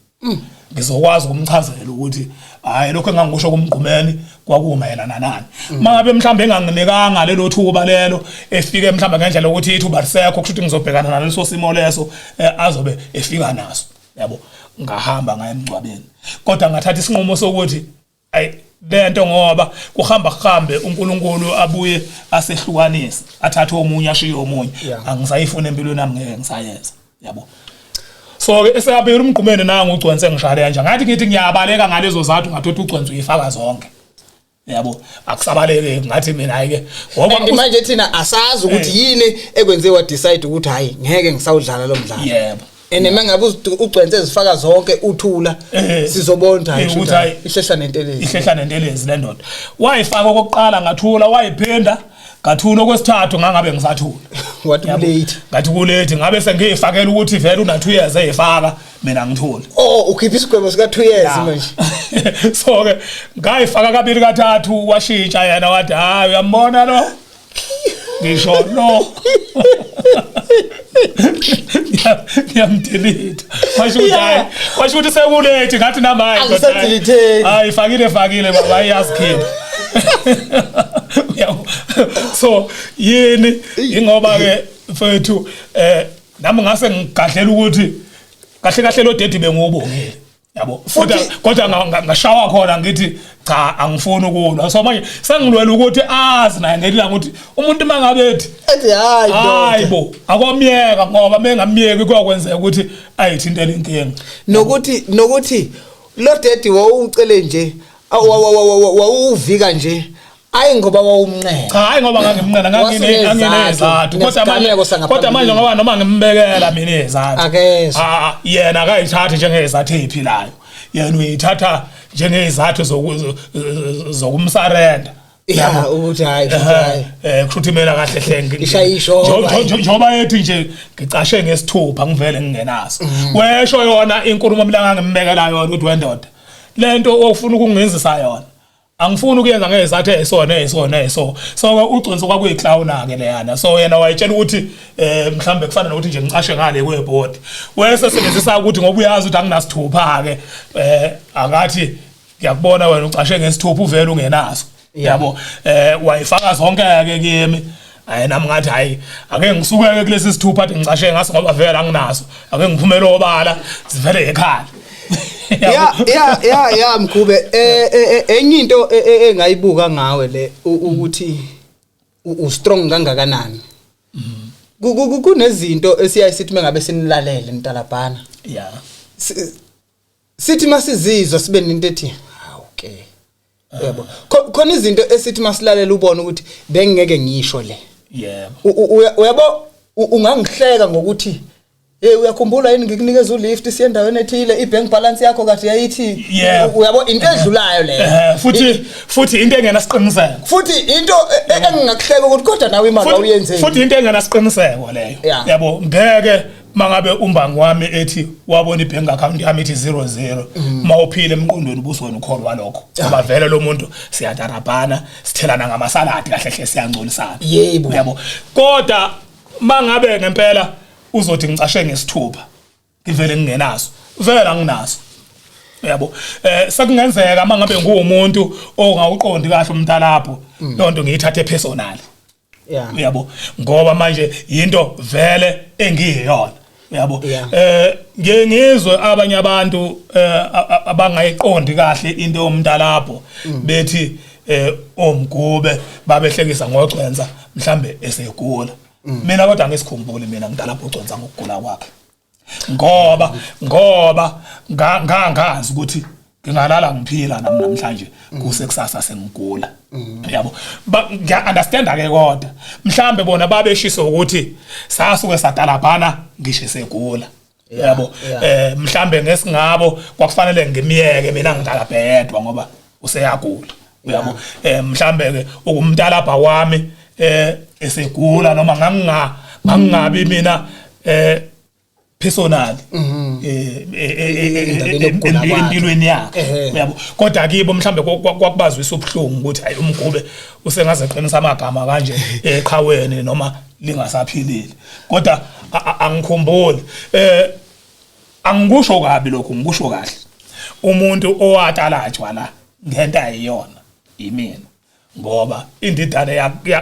ngizokwazi ukumchazela ukuthi hayi lokho engangikusho kumgqumeni kwakumayelana nani. Mangabe mhlambe enganginikanga lelo thuba lelo, efike mhlambe ngendlela ukuthi ithuba lisekho, kusho ukuthi ngizobhekana naleso simo leso azobe efika naso yabo. Ngahamba ngaye emngcwabeni, kodwa ngathatha isinqumo sokuthi ayi lento ngoba kuhamba kuhambe uNkulunkulu abuye asehlukanise, athathe omunye ashiye omunye, angisayifuna empilweni yami, ngeke ngisayenza yabo. So ke eseyabika umgqumeni nangu ugcwense ngishale kanje, ngathi ngithi ngiyabaleka ngalezo zathu, ngathi ugcwense uyifaka zonke yabo, akusabaleke. Ngathi mina hayi ke ngoba manje thina asazi ukuthi yini ekwenze wa decide ukuthi hayi ngeke ngisawudlala lo mdlalo. Yebo. And mangabe ugcwense ezifaka zonke uthula, sizobona hayi ukuthi hayi ihlehla nentelezi, ihlehla nentelezi le ndoda. Wayifaka okokuqala ngathula, wayiphinda ngathula, okwesithathu ngangabe ngisathula. Wathi kulate. Ngathi kulate, ngabe sengiyifakela ukuthi vele una 2 years eyifaka mina ngithule. Oh, ukhipha isigwebo sika 2 years manje. So ke ngayifaka kabili kathathu, washintsha yena wathi hayi uyambona lo, ngisho lo ngiyam-delete. Washo ukuthi hayi, washo ukuthi seku-late, ngathi namayi Angisadelete. Hayi fakile fakile baba, iyazikhipha. So yini ingoba ke mfethu nami ngase ngigadlela ukuthi kahle kahle lo dedi bengiwubongile yabo, kodwa ngashawa khona ngithi cha angifuni ukulwa. So manje sengilwela ukuthi azi naye ngelilanga ukuthi umuntu mangabe ethi ethi hayi. Hayi bo, akomyeka ngoba mengamyeki kuyakwenzeka ukuthi ayithintele inkinga. Nokuthi lo dedi wawucele nje, wawuvika nje, ayi ngoba wawumnqena. Cha, hayi ngoba ngangimnqena, nganginezathu, kodwa manje ngoba noma ngimbekela mina izathu Akezwa. Ah, yena akayithathi njengezathu eziphilayo, yena uyithatha njengezathu zokumsarenda. Ya, ukuthi hayi, futhi hayi. Kusho ukuthi mina kahle hle Ishaya ishoba. Njengoba ethi nje ngicashe ngesithupha ngivele ngingenaso, wesho yona inkulumo mina ngangimbekela yona ukuthi wendoda lento ofuna ukungenzisa yona angifuni ukuyenza ngezathu ezisona ezisona eziso. So ugcwenso kwakuyi-clown ke leyana, so yena wayetshela ukuthi mhlambe kufana nokuthi nje ngicashe ngale kwebhodi, wese sebenzisa ukuthi ngoba uyazi ukuthi anginasithupha ke akathi ngiyakubona wena ucashe ngesithupha uvele ungenaso yabo. Wayifaka zonke ke kimi. Hayi nami ngathi hayi ake ngisukeke kulesi sithupha athi ngicashe ngaso ngoba vele anginaso, ake ngiphumele obala zivele ekhaya. Ya ya ya ya Mkhube, enye into engayibuka ngawe le ukuthi u strong kangakanani. Kunezinto esiyaye sithi mengabe sinilalele ntalabhana. Sithi masizizwa sibe nento ethi hawu ke. Yebo. Khona izinto esithi masilalela ubone ukuthi bengeke ngisho le. Uyabo ungangihleka ngokuthi hey, uyakhumbula yini ngikunikeza ulift siye endaweni ethile, i-bank balance yakho kade yayithi, uyabo, into edlulayo leyo. Futhi into engenasiqiniseko. Futhi into engingakuhleka ukuthi kodwa nawe imali awuyenzeni. Futhi into engenasiqiniseko leyo. Yabo, ngeke mangabe umbangi wami ethi wabona i-bank account yami ithi 00, mawuphile emqondweni ubusona ukholwa lokho, ngoba vele lo muntu siyatarabhana, sithelana ngamasaladi, kahle hle siyangcolisana. Yabo, kodwa mangabe ngempela uzothi ngicashe ngesithupha ngivele ngingenaso, vele anginaso. Yabo, sekungenzeka mangabe nguwumuntu ongawuqondi kahle umntalapho, lonto ngiyithathe personal. Uyabo, ngoba manje into vele engiyiyona. Uyabo, ngiye ngizwe abanye abantu abangayiqondi kahle into yomntalapho bethi omgube babehlekisa ngogcwenza mhlambe esegula. Mina kodwa ngisikhumbule mina ngidalapho ugcwenza ngokugula kwakhe, ngoba ngangazi ukuthi ngingalala ngiphila nami namhlanje kuse kusasa sengigula. Yabo, ngiya understand ke, kodwa mhlambe bona babeshiso ukuthi sasuke sadalabhana ngisho segula. Yabo, mhlambe ngesingabo kwakufanele ngimiyeke mina ngidalabhedwa ngoba useyagula. Uyabo, mhlambe ke ukumntalabha wami esegula noma ngangingabi mina personal empilweni yakhe. Uyabo, kodwa kibo mhlambe kwakubazwisa ubuhlungu ukuthi hayi, umgube usengaze eqinisa amagama kanje eqhaweni noma lingasaphilile. Kodwa angikhumbuli, angikusho kabi lokhu, ngikusho kahle. Umuntu owatalajwa la ngento ayiyona imina, ngoba indidane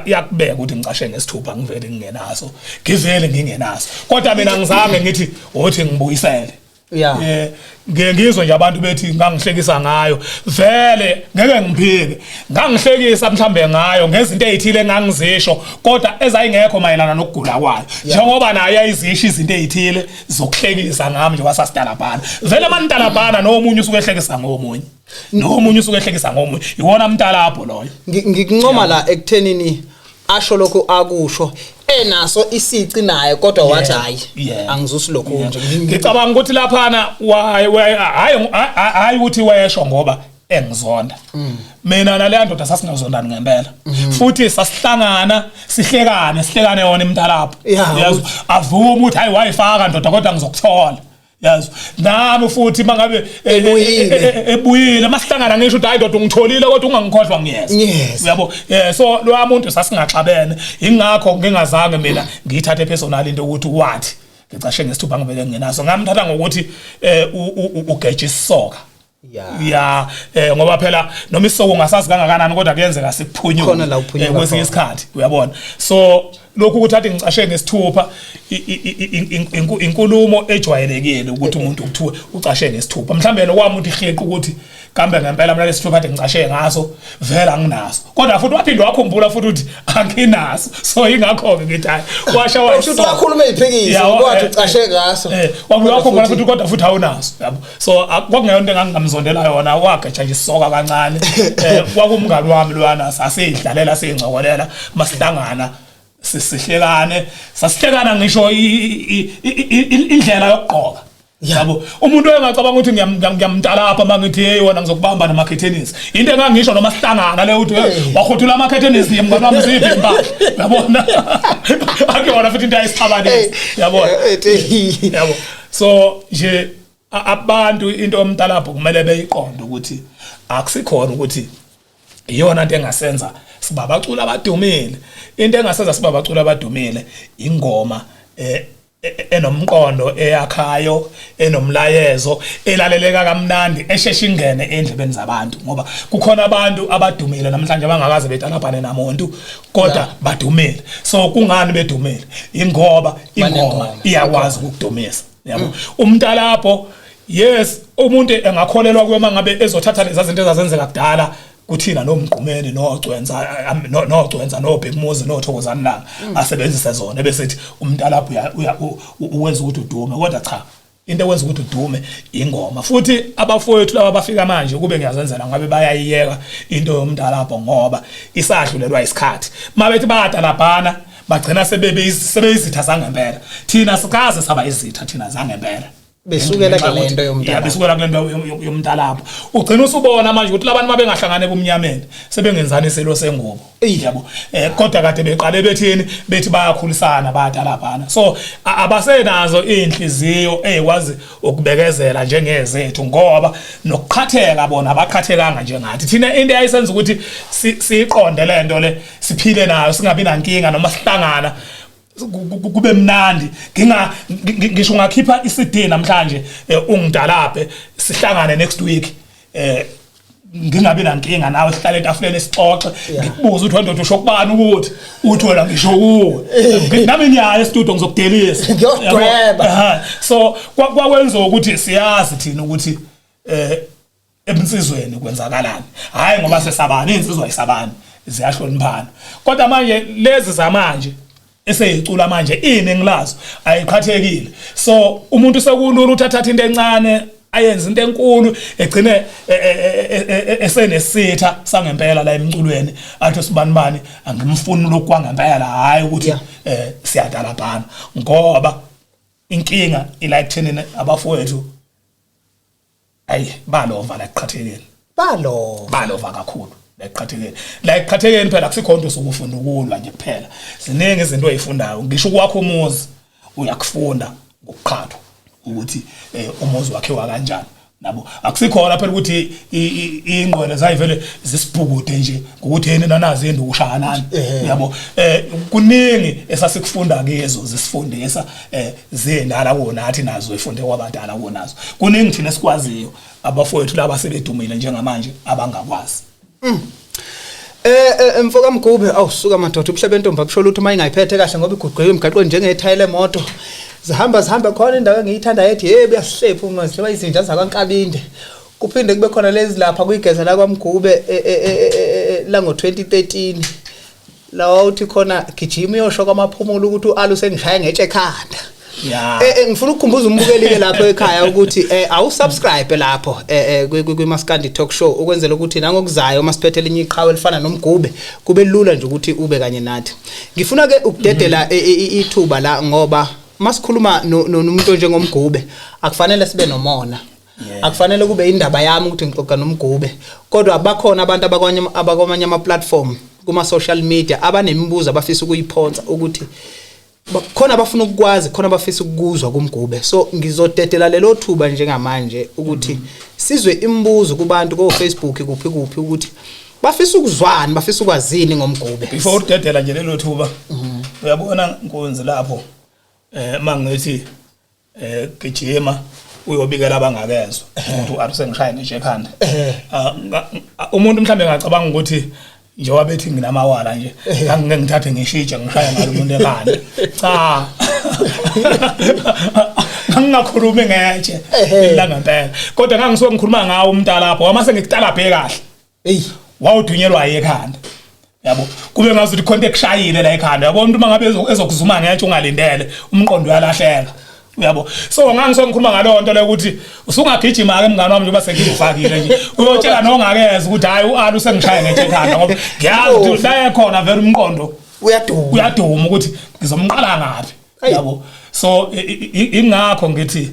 yakubeka ukuthi ngicashe ngesithupha ngivele ngingenaso, ngivele ngingenaso. Kodwa mina ngizange ngithi othi ngibuyisele. Ngiye ngizwe nje abantu bethi ngangihlekisa ngayo. Vele ngeke ngiphike, ngangihlekisa mhlambe ngayo ngezinto ezithile engangizisho, kodwa ezayingekho mayelana nokugula kwayo, njengoba naye ayizisho izinto ezithile zokuhlekisa ngami nje wasasidalabhana. Vele mantalabhana nomunye usuke ehlekisa ngomunye, nomunye usuke ehlekisa ngomunye, iwona mntalapho loyo. Ngikuncoma la ekuthenini asho lokho akusho enaso isici naye, kodwa wathi hayi, angizusi lokho nje. Ngicabanga ukuthi laphana hayi hayi ukuthi wesho ngoba engizonda mina. Naleya ndoda sasingazondani ngempela, futhi sasihlangana sihlekane sihlekane yona imntalapho. Yazi, avume ukuthi hayi, wayifaka ndoda, kodwa ngizokuthola. Yazi, nami futhi mangabe Ebuyile. Ebuyile, masihlangana ngisho ukuthi hayi ndoda, ungitholile, kodwa ungangikhohlwa, ngiyeza. Uyabo, so lo muntu sasingaxabene, ingakho ngingazange mina ngiyithathe personal into ukuthi wathi ngicashe ngesithupha ngivele ngingenaso. Ngamthatha ngokuthi ugeja isisoka. Ya, ngoba phela noma isoko ungasazi kangakanani, kodwa kuyenzeka sikuphunyuke Khona la uphunyuka kwesinye khona. isikhathi, uyabona. So lokhu ukuthi athi ngicashe ngesithupha, inkulumo ejwayelekile ukuthi umuntu kuthiwe ucashe ngesithupha. Mhlawumbe yena kwami uthi hiqu ukuthi kambe ngempela mina lesithupha ade ngicashe ngaso vele anginaso, kodwa futhi waphinde wakhumbula futhi ukuthi anginaso. So ingakho-ke ngithi hayi, washa. Usho ukuthi wakhuluma eziphikisa Ya, wathi ucashe ngaso. Wabuye wakhumbula futhi, kodwa futhi awunaso. Yabo, so kwakungeyona into engangingamzondela yona. Wageja nje isisoka kancane. Kwakumngani wami lwana, sasiyidlalela, siyincokolela masihlangana, sihlekane, sasihlekana ngisho indlela yokugqoka. Yabo, umuntu engacabanga ukuthi ngiyamtalapha uma ngithi hey wena, ngizokubamba namakhethenisi, into engangisho noma sihlangana le uthi, "Hey, wahuthula amakhethenisi mngani wami, ziphi impahla?" Yabona, akuyona futhi into ayisixabanisa, yabona. Yabo, so nje abantu into yomntalapho kumele beyiqonde ukuthi akusikhona ukuthi iyona into engasenza siba abaculi abadumile. Into engasenza siba abaculi abadumile ingoma enomqondo, eyakhayo, enomlayezo, elaleleka kamnandi, esheshe ingene endlebeni zabantu, ngoba kukhona abantu abadumile namhlanje abangakaze betalabhane namuntu, kodwa badumile. So kungani bedumile? Ingoba ingoma Banengoma. iyakwazi ukukudumisa. Yabo, umntalapho Yes, umuntu engakholelwa kuyo mangabe ezothatha lezi zinto ezazenzeka kudala kuthina nomgqumeni nogcwenza nogcwenza nobhekumuzi nothokozani langa asebenzise zona bese ethi umntalapho uwenza ukuthi udume. Kodwa cha, into ekwenza ukuthi udume ingoma. Futhi abafowethu laba bafika manje, kube ngiyazenzela ngabe bayayiyeka into yomntalapho ngoba isadlulelwa isikhathi. Mabethi bayadalabhana bagcina sebeyizitha zangempela. Thina sikaze saba izitha thina zangempela. Besukela kule nto yomntalapho. Yeah, besukela kule nto yomntalapho. Ugcina usubona manje ukuthi labantu mabengahlangana ebumnyameni sebengenzani isilo sengubo. Yabo. Kodwa kade beqale bethini, bethi bayakhulisana bayadalabhana. So abasenazo inhliziyo ezikwazi ukubekezela njengezethu, ngoba nokuqhatheka bona abaqhathekanga njengathi. Thina into eyayisenza ukuthi siyiqonde lento le, siphile nayo, singabi nankinga noma sihlangana kube mnandi. Nginga ngisho ungakhipha iCD namhlanje ungidalaphe, sihlangane next week, ngingabi nankinga nawe, sihlale etafuleni sixoxe, ngikubuze ukuthi wendoda usho kubani ukuthi uthi wena ngisho kuwe, ngithi nami ngiyaya e-studio ngizokudelisa, ngiyodweba. So kwakwenza ukuthi siyazi thina ukuthi ebunsizweni kwenzakalani. Hayi ngoba sesabani, insizwa ayisabani, ziyahloniphana. Kodwa manje lezi zamanje eseyicula manje iningi lazo ayiqhathekile, so umuntu sekulula ukuthi athathe into encane ayenze into enkulu, egcine esenesitha sangempela la emculweni, athi sibani bani angimfuni lokhu kwangempela. Hayi ukuthi siyadalabhana, ngoba inkinga ila ekuthenini abafowethu ayi balova la ekuqhathekeni. Balova. Balova kakhulu la ekuqhathekeni. La ekuqhathekeni phela akusikho into usukufunda ukulwa nje kuphela, ziningi izinto oyifundayo. Ngisho ukwakho umuzi uyakufunda ngokuqhathwa ukuthi umuzi wakhiwa kanjani. Nabo akusikhona phela ukuthi ingqwele zayivele zisibhukude nje ngokuthi yini nanazi induku ushayanani. Yabo, kuningi esasikufunda kizo, zisifundisa zindala konathi nazo ifunde kwabadala konazo. Kuningi thina esikwaziyo abafowethu laba sebedumile njengamanje abangakwazi. Mfoka Mgube, awusuka madoda, ubuhle bentombi akusho lutho uma ingayiphethe kahle, ngoba iguqeke emgaqweni njengethayela emoto. Zihamba zihamba khona indawo engiyithanda ethi hey buyasihlephu uma zihliwa izinja zakwaNkabinde. Kuphinde kube khona lezi lapha kuyigeza la kwaMgube la ngo-2013. La uthi khona gijima uyosho kwamaphumulo ukuthi uAlu sengishaya ngetshe ekhanda. Ngifuna ukukhumbuza umbukeli ke lapho ekhaya ukuthi awusubscribe lapho kwi Maskandi Talk Show, ukwenzela ukuthi nangokuzayo uma siphethe elinye iqhawe elifana noMgube kube lula nje ukuthi ube kanye nathi. Ngifuna ke ukudedela ithuba la, ngoba masikhuluma nomuntu njengomgube akufanele sibe nomona. Akufanele kube indaba yami ukuthi ngixoxa noMgube, kodwa bakhona abantu abakwamanye ama platform kuma social media abanemibuzo abafisa ukuyiphonsa, ukuthi khona abafuna ukukwazi, khona abafisa ukuzwa kuMgube. So ngizodedela lelo thuba njengamanje ukuthi sizwe imibuzo kubantu ko Facebook kuphi kuphi, ukuthi bafisa ukuzwani, bafisa ukwazini ngoMgube. Before udedela nje lelo thuba, uyabona nkunzi lapho mangithi gijima uyobikela abangakezwa ukuthi uAru sengishaya nje ekhanda, umuntu mhlambe ngacabanga ukuthi njengoba bethi nginamawala nje ngangike ngithathe ngishitshe ngishaye ngalo umuntu ekhanda. Cha, ngangingakhulumi ngetshe la ngempela, kodwa ngangisuke ngikhuluma ngawo umntalapho wamase ngikutalabhe kahle. Hey, wawudunyelwa ekhanda, yabo, kube ngazuthi khonto ekushayile la ekhanda. Yabo, umuntu mangabe ezokuzuma ngetshe ungalindele, umqondo uyalahleka, uyabo. So ngangisuke ngikhuluma ngaleyo nto leyo ukuthi usungagijima ke mngani wami, njengoba sengikufakile nje, uyotshela nongakeza ukuthi hayi uAlu sengishaya ngetshe ekhanda, ngoba ngiyazi ukuthi la ekhona vele umqondo uyaduma, uyaduma ukuthi ngizomqala ngaphi, yabo. So ingakho ngithi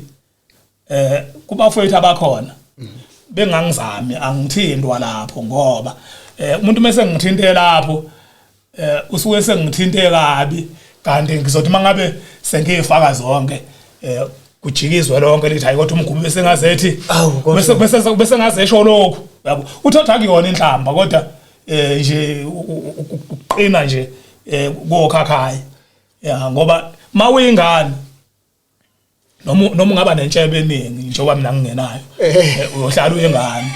kubafowethu abakhona bengangizami angithintwa lapho, ngoba umuntu mase ngithinte lapho usuke sengithinte kabi, kanti ngizothi mangabe sengiyifaka zonke kujikizwe lonke lithi hayi kodwa uMgube bese ngazethi bese bese bese ngazesho lokho, yabo. Uthatha akuyona inhlamba, kodwa nje ukuqina nje kokhakhayi ya, ngoba mawuyingane noma ungaba nentshebe eningi njengoba mina ngingenayo, uyohlala uyengane.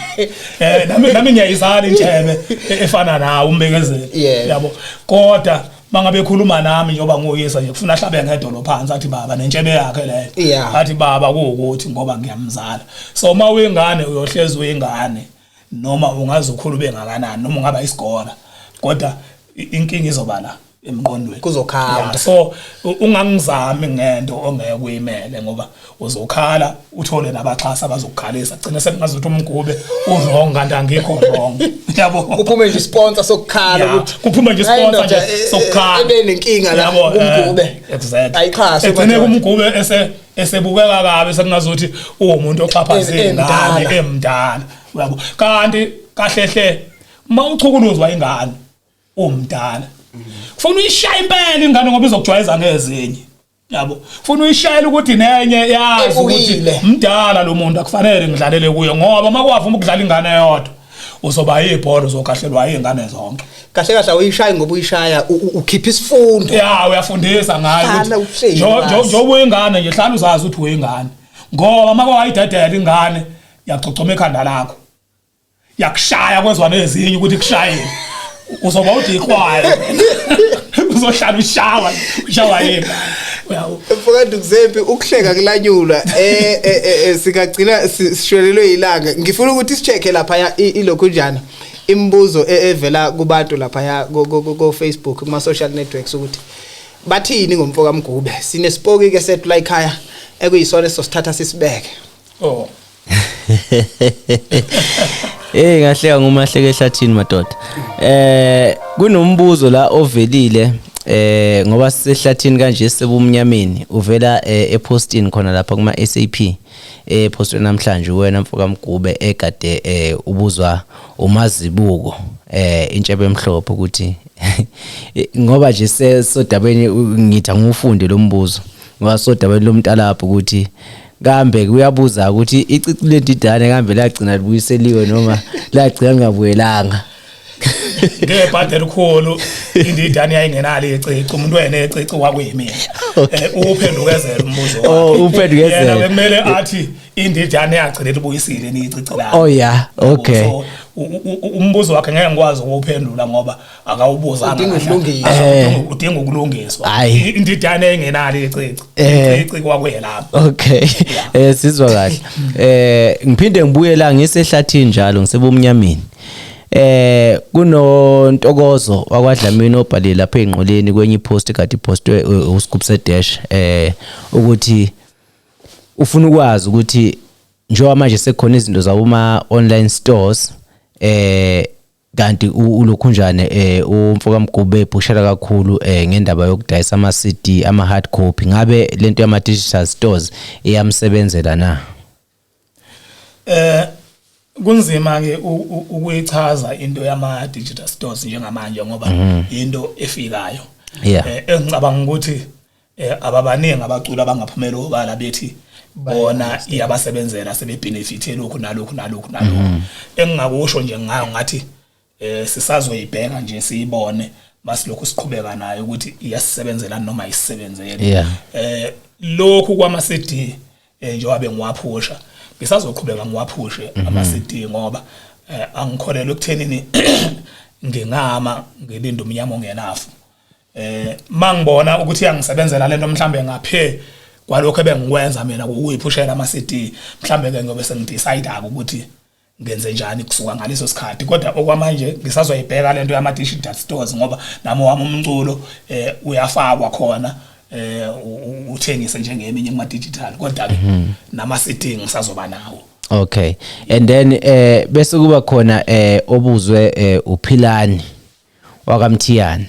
Nami ngiyayizala intshebe efana nawe umbekezelo, yabo, kodwa Mangabe ekhuluma nami njengoba nguyisa nje, kufuna ahlabe ngedolo phansi, athi baba, nentshebe yakhe leyo. Athi baba kuwukuthi ngoba ngiyamzala. So uma uyingane uyohlezi uyingane, noma ungaze ukhulu ube ngakanani, noma ungaba isigora, kodwa inkinga izoba la emqondweni. Kuzokhala. Yeah, so ungangizami ngento ongeke uyimele, ngoba uzokhala, uthole nabaxhasi abazokukhalisa, gcina sekungazuthi uMgube u-wrong kanti angikho wrong, yabo. Kuphume nje sponsor sokukhala ukuthi kuphume nje Hayi, sponsor ndoda, nje sokukhala. Ebenenkinga la Yabo, kuMgube. Exactly. Ayixhaswe egcine madoda. kuMgube esebukeka kabi, sekungazuthi uwumuntu oxhaphaza ingane Emdala. emdala, uyabo. Kanti kahle hle uma uchukuluzwa ingane umdala, kufuna uyishaya impela ingane, ngoba izokujwayeza ngezinye, yabo. Kufuna uyishayela ukuthi nenye yazi ukuthi Ebukile. mdala lo muntu, akufanele ngidlalele kuye, ngoba makwavuma ukudlala ingane eyodwa uzoba yibhola, uzokahlelwa izingane zonke. Kahle kahle awuyishayi ngoba uyishaya ukhipha isifundo. Ya, uyafundisa ngayo Hlala ukuthi uhleli wazi. njengoba uyingane nje, hlala uzazi ukuthi uyingane, ngoba uma kwayidedela ingane yacocoma ekhanda lakho, yakushaya kwezwa nezinye ukuthi kushayile, uzoba udikhwayo, uzohlala ushawa ushawa yingane, uyabo. Mfokandi kuzempi ukuhleka kulanyulwa, singagcina sishwelelwe ilanga. Ngifuna ukuthi sicheck lapha ya ilokhunjana imibuzo evela kubantu lapha ya ko Facebook, kuma social networks, ukuthi bathini ngomfoka Mgube. Sinesipoki ke sethu la ekhaya ekuyisona esosithatha sisibeke. Oh. Eh, ngahleka ngumahleke ehlathini madoda. Kunombuzo la ovelile, ngoba sisehlathini kanje, sebumnyameni, uvela epostini khona lapha kuma SAP, epostweni namhlanje, wena mfoka Mgube, egade ubuzwa uMazibuko, intshebe emhlophe, ukuthi ngoba nje sesodabeni, ngithi angiwufunde lo mbuzo ngoba sodabeni lomntalapho, ukuthi kambe kuyabuza ukuthi icici lendidane kambe lagcina libuyiseliwe noma lagcina lingabuyelanga? Ngebhadi elikhulu, indidane yayingenalo icici. Umuntu wayenecici kwakuyimina. Uphendukezela umbuzo wakhe. Oh, uphendukezela. Yena bekumele athi indidane yagcina libuyisile nicici lakhe. Oh yeah, okay. So umbuzo wakhe ngeke ngikwazi ukuwuphendula ngoba akawubuzanga Udinga kahle. ukulungiswa. Udinga ukulungiswa. Hhayi. Indidane engenalo icici, icici kwakuyelapha. Okay, sizwa kahle. Ngiphinde ngibuye la ngisehlathini njalo, ngisebumnyameni. Kunontokozo wakwaDlamini obhalile lapha engqoleni kwenye ipost kade ipostwe uScoop Dash, ukuthi ufuna ukwazi ukuthi njengoba manje sekukhona izinto zawuma online stores, kanti ulokhunjane umfoka Mgube ephushela kakhulu ngendaba yokudayisa ama CD, ama hard copy, ngabe lento yama digital stores iyamsebenzela na? Kunzima ke ukuyichaza into yama digital stores njengamanje, ngoba into efikayo. Engicabanga ukuthi ababaningi abaculi abangaphumela obala bethi bona iyabasebenzela, sebebenefit lokhu nalokhu nalokhu nalokhu. Engingakusho nje ngayo, ngathi sisazoyibheka nje, siyibone masilokhu siqhubeka nayo ukuthi iyasisebenzela noma ayisebenzeli. Lokhu kwama CD, njengoba bengiwaphusha, ngisazoqhubeka ngiwaphushe ama CD, ngoba angikholelwa ekuthenini ngingama ngilinde umnyama ongenafu. Mangibona ukuthi iyangisebenzela lento, mhlambe ngaphe kwalokho ebengikwenza mina ukuyiphushela ama CD, mhlambe ke ngobe sengidecide ukuthi ngenze njani kusuka ngaleso sikhathi. Kodwa okwamanje ngisazoyibheka lento yama digital stores, ngoba nami wami umculo uyafakwa khona, uthengise njengeminye kuma digital, kodwa ke nama CD ngisazoba nawo. Okay, and then bese kuba khona obuzwe uPhilani wakaMthiyane,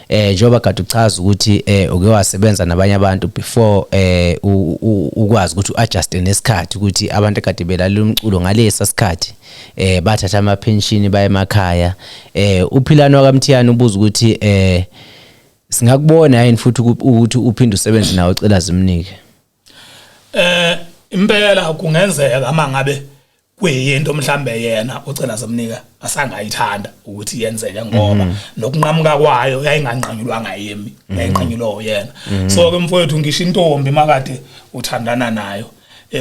njengoba kade uchaza ukuthi uke wasebenza nabanye abantu before ukwazi ukuthi uadjust nesikhathi, ukuthi abantu kade belalela umculo ngalesa sikhathi bathatha ama pension baye emakhaya. UPhilani wakaMthiyane ubuza ukuthi singakubona yini futhi ukuthi uphinde usebenze nawe uCela Zimnike? Impela kungenzeka, mangabe kuyinto mhlambe yena uCela Zimnika asangayithanda ukuthi yenzeke, ngoba nokunqamuka kwayo yayinganqanyulwanga yimi, yayinqanyulwa yena. So ke mfowethu, ngisho intombi makade uthandana nayo,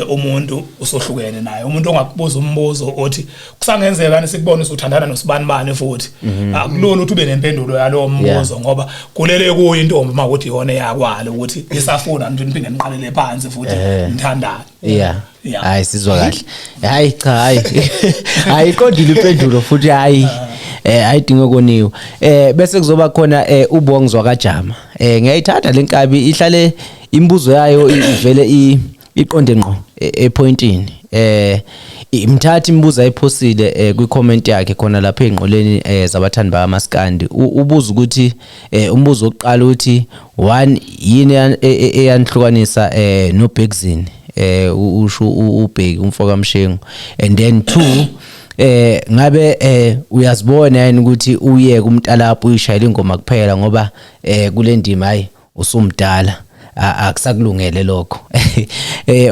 Umuntu usohlukene naye, umuntu ongakubuza umbuzo othi kusangenzeka sikubone usuthandana nosibani bani futhi, akulula ukuthi ube nempendulo yalowo mbuzo, ngoba kulele kuyo intombi makuthi iyona eyakwala ukuthi isafuna ukuthi niphinde niqalele phansi futhi nithandane. Hayi, sizwa kahle. Hayi cha, hayi. Hayi, iqondile impendulo futhi, hayi. Ayidinge koniwe. Bese kuzoba khona uBongizwa kaJama. Ngiyayithanda lenkabi, ihlale imibuzo yayo ivele iqonde ngqo epointini. Imthatha imibuzo ayiphosile kwi comment yakhe khona lapha engqoleni zabathandi bakaMaskandi. Ubuza ukuthi umbuzo wokuqala uthi, one, yini eyanihlukanisa noBhekzini, usho uBheki umfoka Mshengu, and then two, ngabe uyazibona yini ukuthi uye kumntalapho uyishayela ingoma kuphela, ngoba kule ndima hayi usumdala, akusakulungele lokho.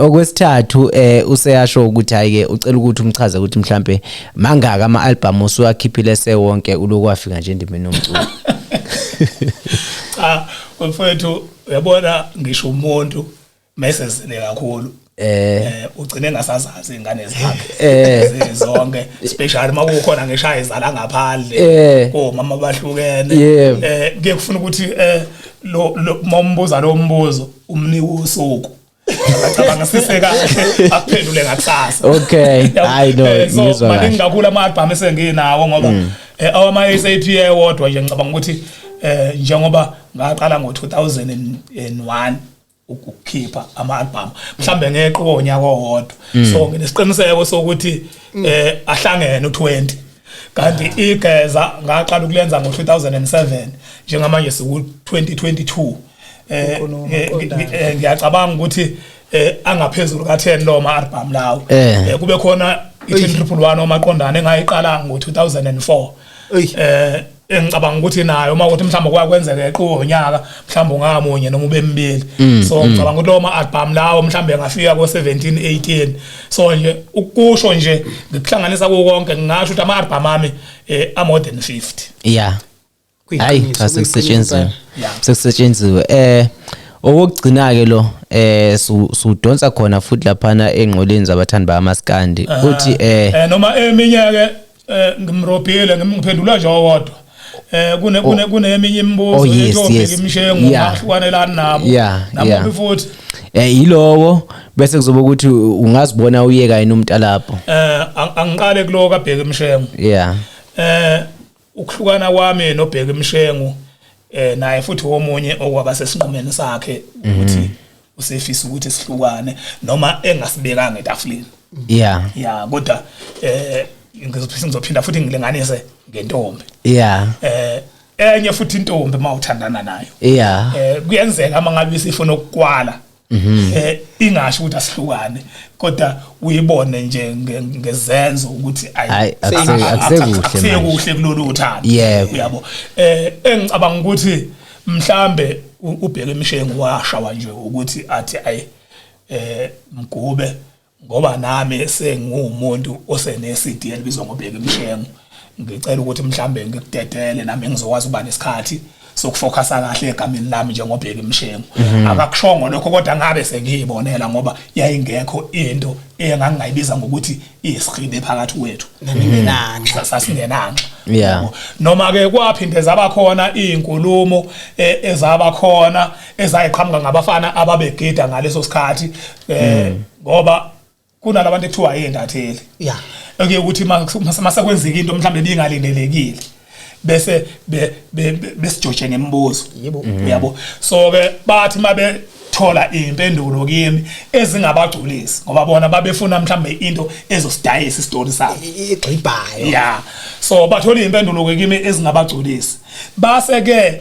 Okwesithathu, useyasho ukuthi hayi ke, ucela ukuthi umchaze ukuthi mhlambe mangaka ama album osuwakhiphile sewonke uloku wafika nje endimeni yomculo. Cha mfowethu, uyabona, ngisho umuntu mesezele kakhulu ugcine engasazazi ingane zakhe zonke, especially makukhona ngishaya izala ngaphandle komama bahlukene. Kuye kufuna ukuthi lo mombuza lo mbuzo umnike usuku acabanga sise kahle, akuphendule ngakusasa. Okay, hayi no. So ngizwa maningi kahle. kakhulu ama-album esenginawo, ngoba awama SAP ewodwa nje ngicabanga ukuthi njengoba ngaqala ngo-2001 ukukhipha ama-album, mhlambe ngeqo konyaka owodwa, so nginesiqiniseko sokuthi ahlangene u20, kanti igeza ngaqala ukulenza ngo-2007, njengamanje siku-2022. Ukhuluma uqondane. Ngiyacabanga ukuthi angaphezulu ka-10 lo ma-album lawo. Kube khona i-10 111 omaqondane engayiqala ngo-2004. Engicabanga ukuthi nayo uma ukuthi mhlawumbe kwakwenzeka eqo unyaka mhlawumbe ungamunye noma ube mbili, so ngicabanga ukuthi lawo ma-album lawo mhlawumbe engafika ko-17 18. So nje ukusho nje ngikuhlanganisa kuwo konke, ngingasho ukuthi ama-album ami a-more than 50. Yeah, hayi. Kuyiqiniso, Cha, sekusetshenziwe. Sekusetshenziswa. Sekusetshenziswe. Okugcina ke lo sudonsa khona futhi laphana engqoleni zabathandi bakaMaskandi, uthi noma eminye ke ngimrobhile, ngiphendula nje owodwa. Kune kuneminye imibuzo Oh, yes, ethi yes. Mshengu ngahlukanelani nabo namuphi futhi? Yilowo, bese kuzoba ukuthi ungazibona uyeka yini umuntu lapho. Angiqale kulo kaBheki Mshengu. Ukuhlukana kwami noBheki Mshengu, naye futhi omunye okwaba sesinqumeni sakhe ukuthi usefisa ukuthi sihlukane, noma engasibekanga etafuleni. Ya, kodwa ngizophinda futhi ngilinganise ngentombi. Enye futhi intombi mawuthandana nayo, kuyenzeka mangabe isifuna ukukwala, ingasho ukuthi asihlukane, kodwa uyibone nje ngezenzo ukuthi Hayi, akusekuhle manje. Akusekuhle kulolu uthando. Uyabo, engicabanga ukuthi mhlambe uBheki Mshengu washawa nje ukuthi athi ayi, Mgube, ngoba nami sengumuntu osene CD elibizwa ngoBheki Mshengu, ngicela ukuthi mhlambe ngikudedele nami ngizokwazi ukuba nesikhathi sokufocusa kahle egameni lami njengoBheki Mshengu. Akakushongo lokho, kodwa ngabe sengiyibonela, ngoba yayingekho into engangingayibiza ngokuthi isihibe phakathi kwethu. Naningenanxa. Sasingenanxa. Yabo. Noma ke kwaphinde zaba khona izinkulumo ezaba khona ezayiqhamuka ngabafana ababegida ngaleso sikhathi, ngoba kunalabantu ekuthiwa yintatheli ekuye ukuthi mase kwenzeka into mhlambe ebingalindelekile, bese besijoje ngemibuzo. Uyabo, so ke bathi mabethola impendulo kimi ezingabagculisi, ngoba bona babefuna mhlambe into ezosidayisa isitori sabo Igxibhayo. Ya, so bathola impendulo ke kimi ezingabagculisi, base ke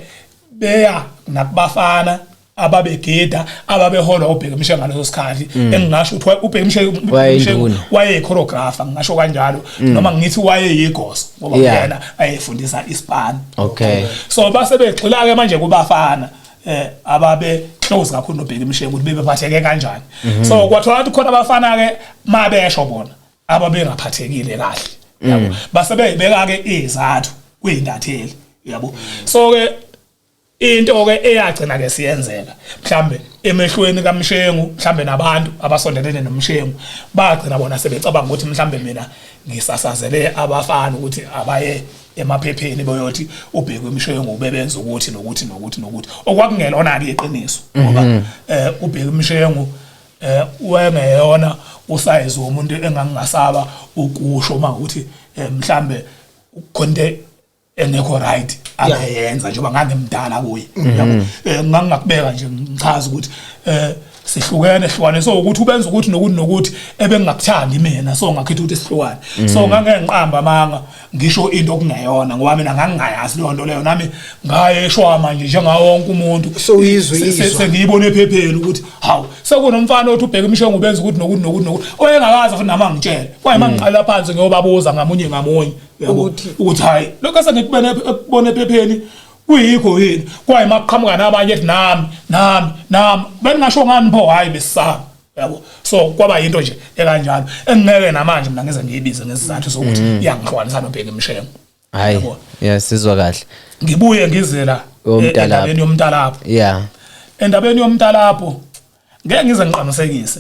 beya nakubafana ababegida, ababeholwa uBheki Mshengu ngaleso sikhathi, engingasho ukuthi uBheki Mshengu Wayeyinduna. Wayeyi-choreographer, ngingasho kanjalo, noma ngithi wayeyigoso, ngoba yena ayefundisa ispan. So base begxila ke manje kubafana ababe close kakhulu noBheki Mshengu, ukuthi bebephatheke kanjani. So kwathola ukuthi khona abafana ke mabesho bona ababengaphathekile kahle, yabo, base beyibeka ke izathu kuyintatheli, yabo. So ke into ke eyagcina ke siyenzeka mhlambe Emehlweni kaMshengu mhlambe nabantu abasondelene noMshengu bagcina bona sebecabanga ukuthi mhlambe mina ngisasazele abafana ukuthi abaye emaphepheni boyothi ubhekwe uMshengu ubebenza ukuthi nokuthi nokuthi nokuthi, okwakungelona ke iqiniso, ngoba ubheke uMshengu wengeyona usayizi womuntu engangingasaba ukusho uma ukuthi mhlambe khonto engekho right abeyenza, njengoba ngangimdala kuye, yabo. Ngangingakubeka nje ngichaza ukuthi sihlukene, hlukaniswe ukuthi ubenza ukuthi nokuthi nokuthi ebengingakuthandi mina, so ngakhetha ukuthi sihlukane. So ngangeke ngiqamba amanga ngisho into okungeyona, ngoba mina ngangingayazi leyo nto leyo, nami ngayeshwa manje njengawo wonke umuntu. So uyizwe izwa. Sengiyibona ephepheni ukuthi hawu, sekunomfana othi ubheka iMshengu ubenza ukuthi nokuthi nokuthi nokuthi, oyengakazi futhi nami angitshele. Kwaye mangiqala phansi ngiyobabuza ngamunye ngamunye, yabo, ukuthi hayi, lokho esengikubone ekubona ephepheni kuyikho yini. Kwaye maqhamuka nabanye ethi nami nami nami bengingasho ngani pho, hayi, besisaba, yabo. So kwaba yinto nje ekanjalo engingeke namanje mina ngize ngiyibize ngesizathu sokuthi iyangihlukanisa nobheka iMshengu. Hayi. Yabo. Yeah, sizwa kahle. Ngibuye ngizela Yomtalapho. Endabeni yomtalapho. Endabeni yomtalapho, ngeke ngize ngiqinisekise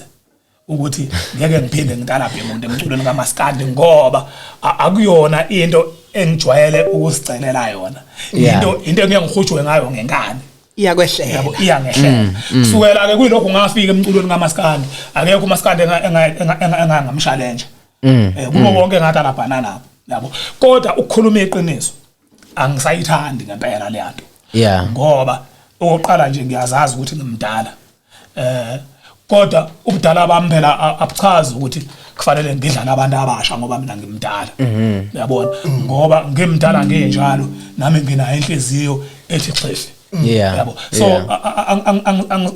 ukuthi ngeke ngiphinde ngitalaphe umuntu emculweni kaMaskandi, ngoba akuyona into engijwayele ukusicelela yona. Into engeke ngihujwe ngayo ngenkani. Iyakwehlela. Yabo, iyangehlela. Kusukela ke kuyilokhu ngafika emculweni kaMaskandi, akekho uMaskandi engangamchallenge kubo bonke ngatalabhana nabo, yabo. Kodwa ukukhuluma iqiniso, angisayithandi ngempela le nto, ngoba okokuqala nje ngiyazazi ukuthi ngimdala, kodwa ubudala bami phela abuchazi ukuthi kufanele ngidlale abantu abasha ngoba mina ngimdala, uyabona, ngoba ngimdala ngenjalo nami nginayo inhliziyo ethi xefe, yabo. So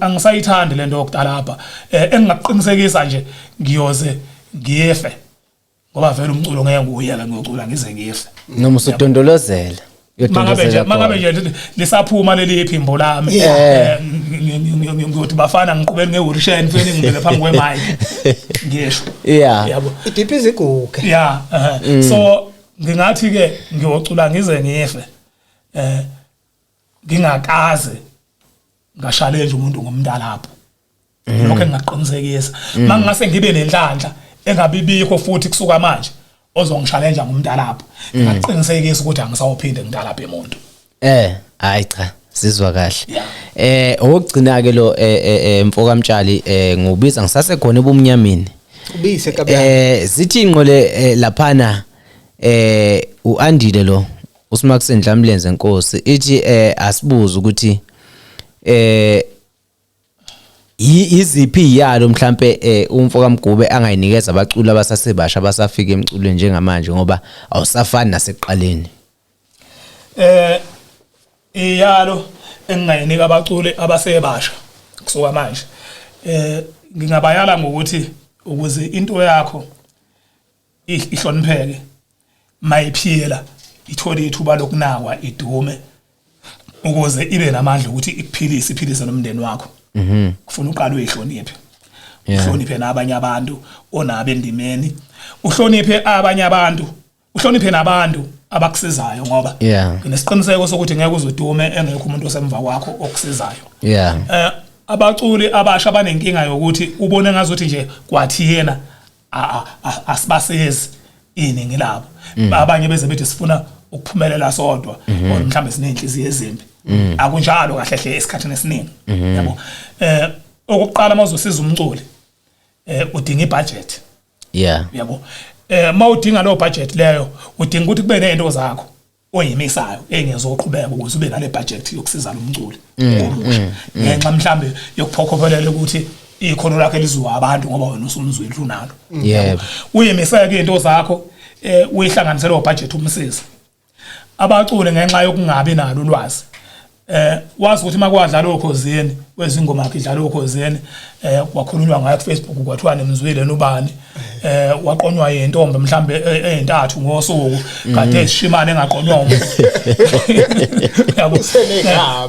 angisayithandi lento yokutalapha. Engingakuqinisekisa nje, ngiyoze ngife, ngoba vele umculo ngeke ngiwuyeke, ngiyocula ngize ngife. Noma usudondolozela. Mangabe nje Uyodondozela mangabe khona. nje lisaphuma leli iphimbo lami, ngiyothi bafana, ngiqhubeni ngewurishen feni, ngibele phambi kwemic ngisho, yabo. Idiphi iziguge. Yeah, so ngingathi ke ngiyocula ngize ngife ngingakaze ngachallenge umuntu ngomntalapho. Lokho engingaqinisekisa, mangingase ngibe nenhlanhla engabibikho futhi kusuka manje ozongichallenge ngomntalapho, ngingaqinisekisa ukuthi angisawuphinde ngitalaphe umuntu. Hayi cha, sizwa kahle. Yeah. Okugcina ke lo, mfoka Mtshali, ngubiza ngisasekhona ebumnyameni. Ubise kabiyana. Zithi inqole laphana, uAndile lo uSimaxen Dlamlenze Nkosi, ithi asibuze ukuthi iziphi iyalo mhlambe umfo kaMgube angayinikeza abaculi abasasebasha abasafika emculweni njengamanje, ngoba awusafani nasekuqaleni. Iyalo engingayinika abaculi abasebasha kusuka manje, ngingabayala ngokuthi ukuze into yakho ihlonipheke mayiphila, ithole ithuba lokunakwa, idume, ukuze ibe namandla ukuthi ikuphilise, iphilise nomndeni wakho, kufuna uqale uyihloniphe, uhloniphe nabanye abantu onabo endimeni, uhloniphe abanye abantu, uhloniphe nabantu abakusizayo, ngoba nginesiqiniseko sokuthi ngeke uzudume engekho umuntu osemva kwakho okusizayo. Abaculi abasha banenkinga yokuthi ubone ngazuthi nje kwathi yena asibasezi iningi labo. Abanye beze bethi sifuna ukuphumelela sodwa or mhlambe sinenhliziyo ezimbi. Akunjalo kahle hle esikhathini esiningi, yabo. Okokuqala, mawuzosiza umculi, udinga ibudget, yabo. Mawudinga leyo budget leyo, udinga ukuthi kube nezinto zakho oyimisayo engezoqhubeka ukuze ube nale budget yokusiza lo mculi omusha, ngenxa mhlambe yokuphokophelela ukuthi ikhono lakhe liziwa abantu, ngoba wena usumzwile unalo. Uyimiseke into zakho, uyihlanganise leyo budget, umsize. Abaculi ngenxa yokungabi nalo ulwazi, wazi ukuthi makwadlala okhozini wezingoma yakhe, idlala okhozini, kwakhulunywa ngayo ku Facebook, kwathiwa nemzwile nobani, waqonywa yintombi mhlambe ezintathu ngosuku, kade esishimane engaqonywa umuntu, yabo. Usenegama.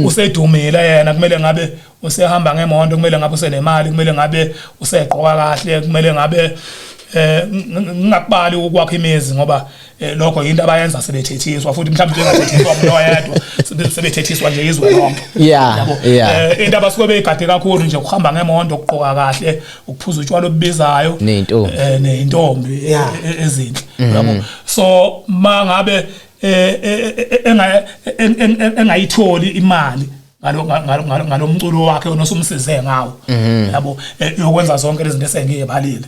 Usedumile yena, kumele ngabe usehamba ngemoto, kumele ngabe usenemali, kumele ngabe usegqoka kahle, kumele ngabe Ngingakubali ukwakha imizi ngoba lokho into abayenza sebethethiswa, futhi mhlawumbe bengathethiswa umuntu oyedwa, sebethethiswa nje izwe lonke. Yabo. Into abasuke beyigade kakhulu nje ukuhamba ngemoto, ukugqoka kahle, ukuphuza utshwala obubizayo, Ney'ntombi. Ney'ntombi ezinhle, yabo. So mangabe engayitholi imali ngalomculo wakhe onosumsize ngawo, yabo, yokwenza zonke lezi zinto esengiyibalile,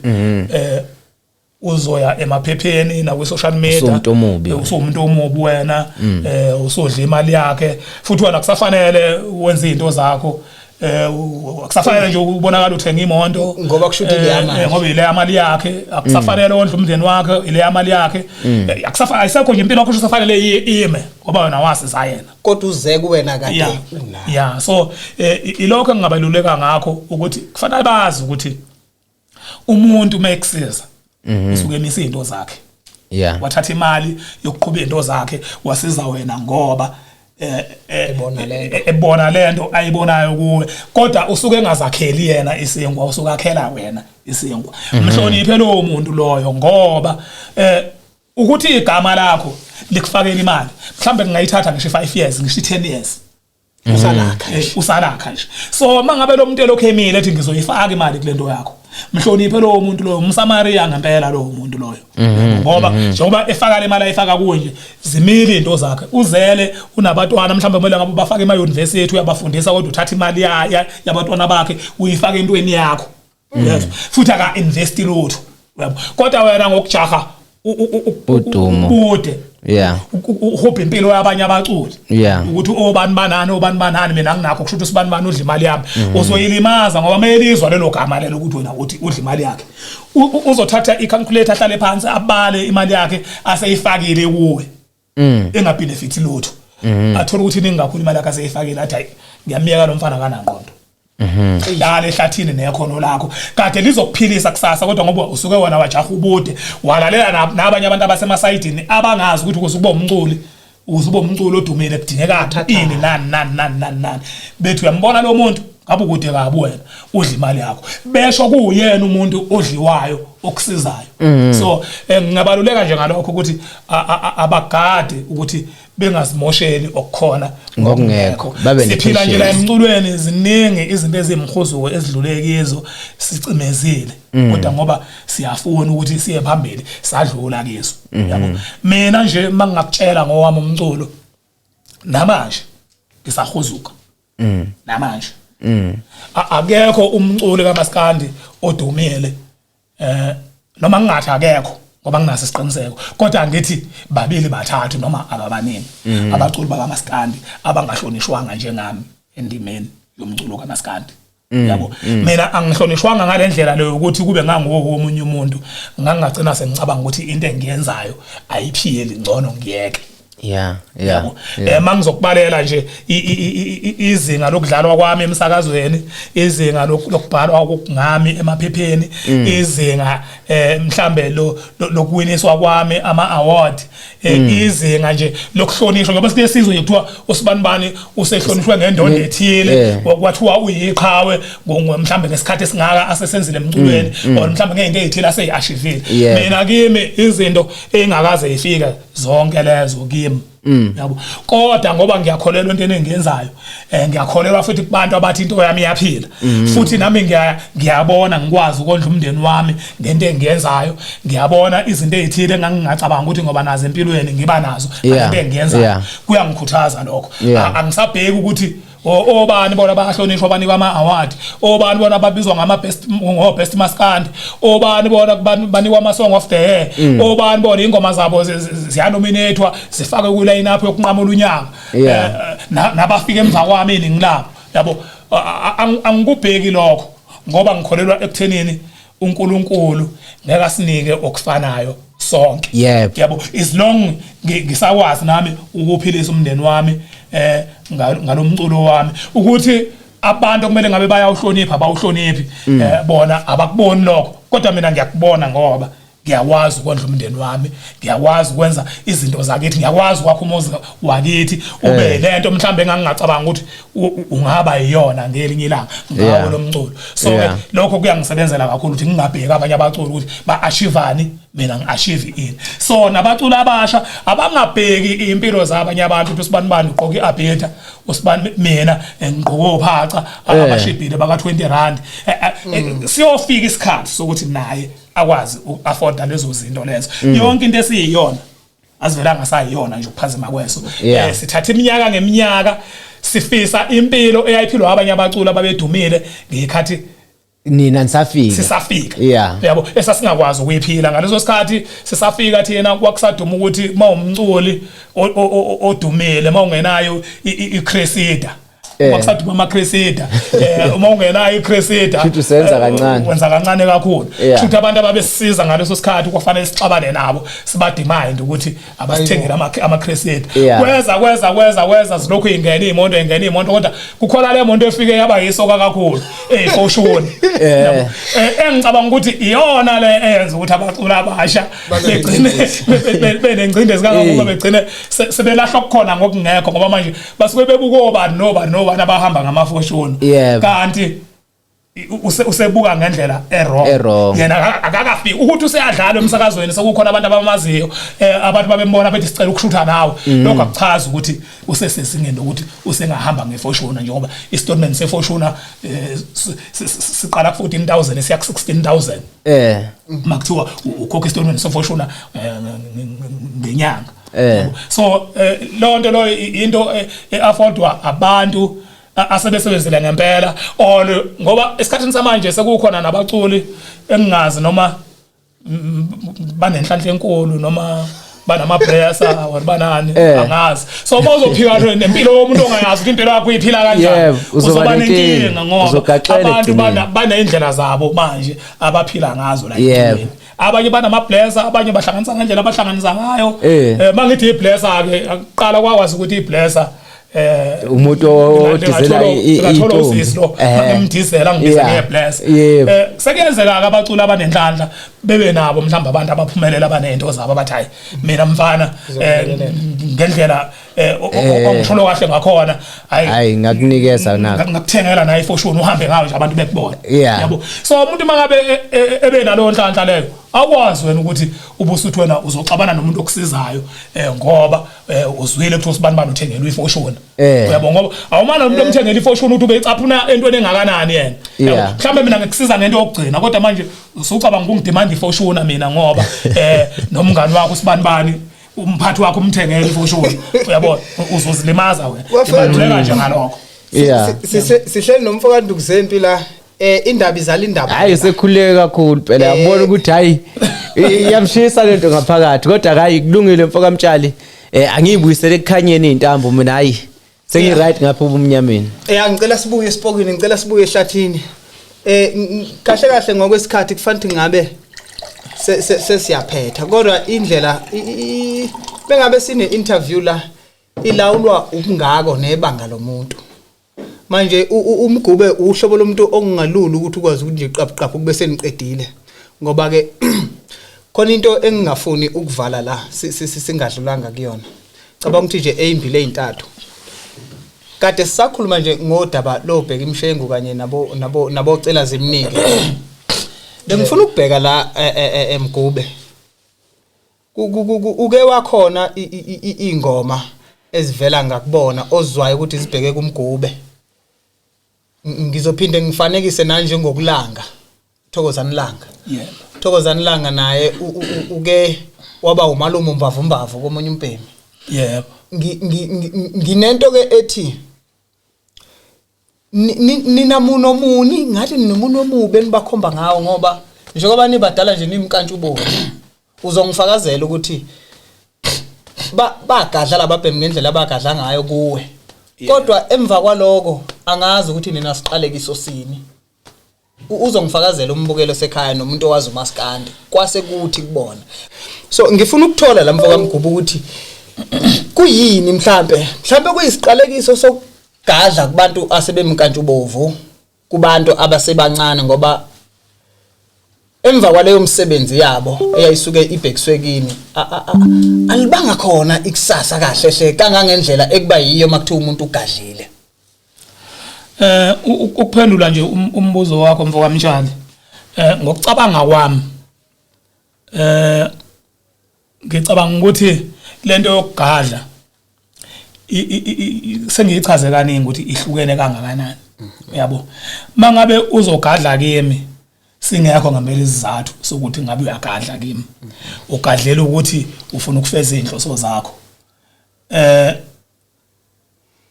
uzoya emaphepheni na kwi-social media. Usuwumuntu omubi. Usuwumuntu omubi wena, usudla imali yakhe, futhi wena kusafanele wenze izinto zakho, akusafanele nje ubonakala uthenga imoto. Ngoba kusho ukuthi ileya mali. Ngoba ileya mali yakhe, akusafanele wondle umndeni wakhe, ileya mali yakhe. Akusafanele, ayisekho nje impilo yakho, kusafanele ime ngoba wena wasiza yena. Kodwa uze kuwena kade unayo. Yeah, so ilokho engingabaluleka ngakho ukuthi kufanele bazi ukuthi umuntu mekusiza usuke emisa izinto zakhe, wathatha imali yokuqhuba izinto zakhe, wasiza wena ngoba Ebona lento. Ebona lento ayibonayo kuwe, kodwa usuke engazakheli yena isinkwa, usuke akhela wena isinkwa. Mhloniphe lowo muntu loyo, ngoba ukuthi igama lakho likufakela imali, mhlambe ngingayithatha ngisho 5 years, ngisho 10 years, usalakha. Usalakha nje. So mangabe lo muntu elokhu emile ethi ngizoyifaka imali kule nto yakho, mhloniphe lowo muntu loyo, umSamaria ngempela lowo muntu loyo, ngoba njengoba efaka le mali ayifaka kuwe nje, zimile into zakhe, uzele, unabatwana, mhlawumbe kumele ngabe bafake ema university, uyabafundisa, kodwa uthatha imali yabatwana bakhe uyifaka entweni yakho, yes, futhi aka invest lutho, uyabo. Kodwa wena ngokujaha Udumo. Ubude, uhubha impilo yabanye abaculi, ukuthi obani banani, obani banani, mina nginakho, kusho ukuthi usibani bani udla imali yami. Uzoyilimaza, ngoba mayelizwa lelo gama lelo ukuthi wena uthi udla imali yakhe, uzothatha i-calculator, ahlale phansi, abale imali yakhe aseyifakile kuwe engabenefit lutho, athola ukuthi iningi kakhulu imali yakhe aseyifakile, athi hayi, ngiyamiyeka lo mfana, kanangqondo. Dlala ehlathini nekhono lakho kade lizokuphilisa kusasa, kodwa ngoba usuke wena wajaha ubude, walalela nabanye abantu abasemasayidini abangazi ukuthi ukuze ube umculi, ukuze ube umculi odumile kudingeka ini, nani nani nani nani nani, bethi uyambona lo muntu ngabe ukude kabi, wena udla imali yakho, besho kuyena umuntu odliwayo okusizayo. So ngingabaluleka nje ngalokho ukuthi abagade ukuthi bengazimosheli okukhona ngokungekho. Babe Siphila nje la ne-patience. emculweni, ziningi izinto ezimhuzuko ezidlule kizo, sicimezile, kodwa ngoba siyafuna ukuthi siye phambili, sadlula kizo, yabo. Mina nje mangingakutshela ngowami umculo, namanje ngisahuzuka, namanje akekho umculi kaMaskandi odumile, noma ngingathi akekho ngoba nginaso isiqiniseko, kodwa ngithi babili, bathathu noma ababaningi abaculi bakaMaskandi abangahlonishwanga njengami endimeni yomculo kaMaskandi, yabo. Mina angihlonishwanga ngalendlela leyo ukuthi kube nganguwo omunye umuntu, ngangagcina sengicabanga ukuthi into engiyenzayo ayiphiyeli, ngcono ngiyeke. Yabo. Mangizokubalela nje izinga lokudlalwa kwami emsakazweni, izinga lokubhalwa ngami emaphepheni, izinga mhlambe lo lokuwiniswa kwami ama award, izinga nje lokuhlonishwa, ngoba sike sizwe nje kuthiwa usibanibani usehlonishwe ngendondo ethile, kwathiwa uyiqhawe mhlambe ngesikhathi esingaka asesenzile emculweni, or mhlambe ngento ezithile aseyiachievile. Mina kimi izinto engakaze ifike zonke lezo kimi, yabo, kodwa ngoba ngiyakholelwa entweni engiyenzayo, ngiyakholelwa futhi kubantu abathi into yami iyaphila, futhi nami ngiyabona ngikwazi ukondla umndeni wami ngento engiyenzayo, ngiyabona izinto ezithile engangingacabanga ukuthi ngoba nazo empilweni ngiba nazo ngento engiyenzayo, kuyangikhuthaza lokho. Angisabheki ukuthi obani bona bayahlonishwa, banikwa ama-award, obani bona babizwa ngama-best, ngo-best maskandi, obani bona banikwa ama-song of the year, obani bona iy'ngoma zabo ziyanominethwa, zifakwe ku-line up yokunqamula unyaka. Nabafika emva kwami iningi labo, yabo, angikubheki lokho ngoba ngikholelwa ekuthenini uNkulunkulu ngeke asinike okufanayo sonke. Yabo, as long ngisakwazi nami ukuphilisa umndeni wami ngalomculo wami, ukuthi abantu kumele ngabe bayawuhlonipha, abawuhloniphi, bona abakuboni lokho, kodwa mina ngiyakubona ngoba Ngiyakwazi ukondla umndeni wami, ngiyakwazi ukwenza izinto zakithi, ngiyakwazi ukwakha umuzi wakithi ube lento mhlambe engangingacabanga ukuthi ungaba yiyona ngelinye ilanga ngawo lo mculo. So ke lokho kuyangisebenzela kakhulu ukuthi ngingabheki abanye abaculi ukuthi ba-achievani, mina ngi-achieve ini. So nabaculi abasha abangabheki iy'mpilo zabanye abantu ukuthi usibani bani ugqoka i-abheta, usibani mina ngigqoke ophaca abashibhile baka-20 rand. Siyofika isikhathi sokuthi naye akwazi uku-afforda lezo zinto lezo. Yonke into esiyiyona asivelanga sayiyona nje ukuphazima kweso. Sithatha iminyaka ngeminyaka sifisa impilo eyayiphilwa abanye abaculi ababedumile ngekhathi nina nisafika, sisafika. Yabo, esasingakwazi ukuyiphila ngaleso sikhathi sisafika thina. Kwakusaduma ukuthi mawumculi odumile mawungenayo iCressida, kwakusaduma ama-Cressida, uma ungenayo iCressida Shuthi usenza kancane. Wenza kancane kakhulu. Shuthi abantu ababesisiza ngaleso sikhathi kwafanele sixabane nabo, sibademand ukuthi abasithengele ama-Cressida. Kweza kweza kweza kweza, zilokhu ingena iy'moto, ingena iy'moto, kodwa kukhona le moto efike yaba yisoka kakhulu, eyiFortuner. Yabo. Engicabanga ukuthi iyona le eyenza ukuthi abaculi abasha begcine benengcindezi kangangokuba begcine sebelahlwa kukhona ngokungekho, ngoba manje basuke bebuka obani nobani nobani abahamba ngama-Fortuner, kanti usebuka ngendlela e-wrong. E-wrong. Yena akakafiki ukuthi useyadlala emsakazweni, sekukhona abantu abamaziyo, abantu babembona bethi sicela ukushutha nawe. Lokho akuchazi ukuthi usesezingeni lokuthi usengahamba ngeFortuner, njengoba istatement seFortuner siqala ku 14,000 siya ku 16,000. Makuthiwa ukhokha istatement seFortuner ngenyanga. So lo nto lo into e-affordwa abantu asebesebenzile ngempela, or ngoba esikhathini samanje sekukhona nabaculi engingazi noma banenhlanhla enkulu noma banamablesser or banani, angazi. So uma uzophika nempilo yomuntu ongayazi ukuthi impilo yakho uyiphila kanjani, Uzoba uzoba nenkinga. nenkinga, ngoba Uzogaxela abantu ekugcineni. baney'ndlela zabo manje abaphila ngazo la empilweni. Abanye banama-blesser, abanye bahlanganisa ngendlela abahlanganisa ngayo. Mangithi i-blesser ke, akuqala kwakwazi ukuthi i-blesser Umuntu odizela ngingathola intombi. usisi lo ngimdizela, ngibiza ngeblesser. Sekuyenzeka ke abaculi abanenhlanhla bebe nabo mhlawumbe abantu abaphumelela, abanezinto zabo, abathi hayi mina mfana, ngendlela ongisholo kahle ngakhona, hayi, Hayi, ngakunikeza nakho. Ngakuthengela naye iFortuner, uhambe ngayo nje abantu bekubona. Yabo, so umuntu mangabe ebe naloyo nhlanhla leyo, awukwazi wena ukuthi ubusuthi wena uzoxabana nomuntu okusizayo ngoba uzwile ukuthi usibani bani uthengelwe iFortuner. Uyabo, ngoba awumana umuntu omthengela iFortuner ukuthi ubecaphuna entweni engakanani yena. Yabo, mhlawumbe mina ngikusiza ngento yokugcina, kodwa manje usucabanga ukungidemand iFortuner mina ngoba nomngani wakho usibani bani, umphathi wakho umthengele iFortuner. Uyabona, uzozilimaza wena. Bafethu. Ibaluleka nje ngalokho. Sihleli nomfo kaNdukuzempi la, indaba izala indaba. Hayi, sekhuleke kakhulu phela, yabona ukuthi hayi, iyamshisa lento ngaphakathi, kodwa hayi, kulungile mfo kaMtshali, angiyibuyisele ekukhanyeni intambo mina, hayi, sengi right ngapha ubumnyameni. Ya, ngicela sibuye esipokini, ngicela sibuye ehlathini. Kahle kahle ngokwesikhathi kufanele ngabe sesiyaphetha, kodwa indlela bengabe sine interview la ilawulwa ubungako nebanga lomuntu. Manje umgube uhlobo lomuntu ongalula ukuthi ukwazi ukuthi nje qaphu qaphu kube seniqedile, ngoba ke khona into engingafuni ukuvala la singadlulanga kuyona. Cabanga ukuthi nje eyimbili ezintathu kade sisakhuluma nje ngodaba lobheka imshengu kanye nabo nabocela zimnike. Bengifuna ukubheka la, emgube uke wakhona ingoma ezivela ngakubona ozwayo ukuthi zibheke kumgube. Ngizophinde ngifanekise nanje ngokulanga Thokozani Langa. Thokozani Langa naye uke waba umalume umbavu komunye umbhemi. Nginento ke ethi ninamuno muni, ngathi ninomuno omubi enibakhomba ngawo, ngoba njengoba nibadala nje nimkantsha ubovu, uzongifakazela ukuthi bagadla lababhemi ngendlela abagadla ngayo kuwe, kodwa emva kwaloko angazi ukuthi nina siqalekiso sini. Uzongifakazela umbukelo sekhaya nomuntu owazi umaskandi kwase kuthi kubona. So ngifuna ukuthola la, mfo kaMgubu, ukuthi kuyini, mhlambe kuyisiqalekiso sokugadla kubantu asebemkantsha ubovu, kubantu abasebancane, ngoba Emva kwaleyo msebenzi yabo eyayisuke ibhekiswe kini, alibanga khona ikusasa kahle hle kangangendlela ekuba yiyo makuthiwa umuntu ugadlile. Ukuphendula nje umbuzo wakho mfo kaMtshali, ngokucabanga kwami ngicabanga ukuthi lento yokugadla sengiyichaze kaningi ukuthi ihlukene kangakanani, yabo. Mangabe uzogadla kimi singekho ngempela isizathu sokuthi ngabe uyagadla kimi, ugadlela ukuthi ufuna ukufeza inhloso zakho,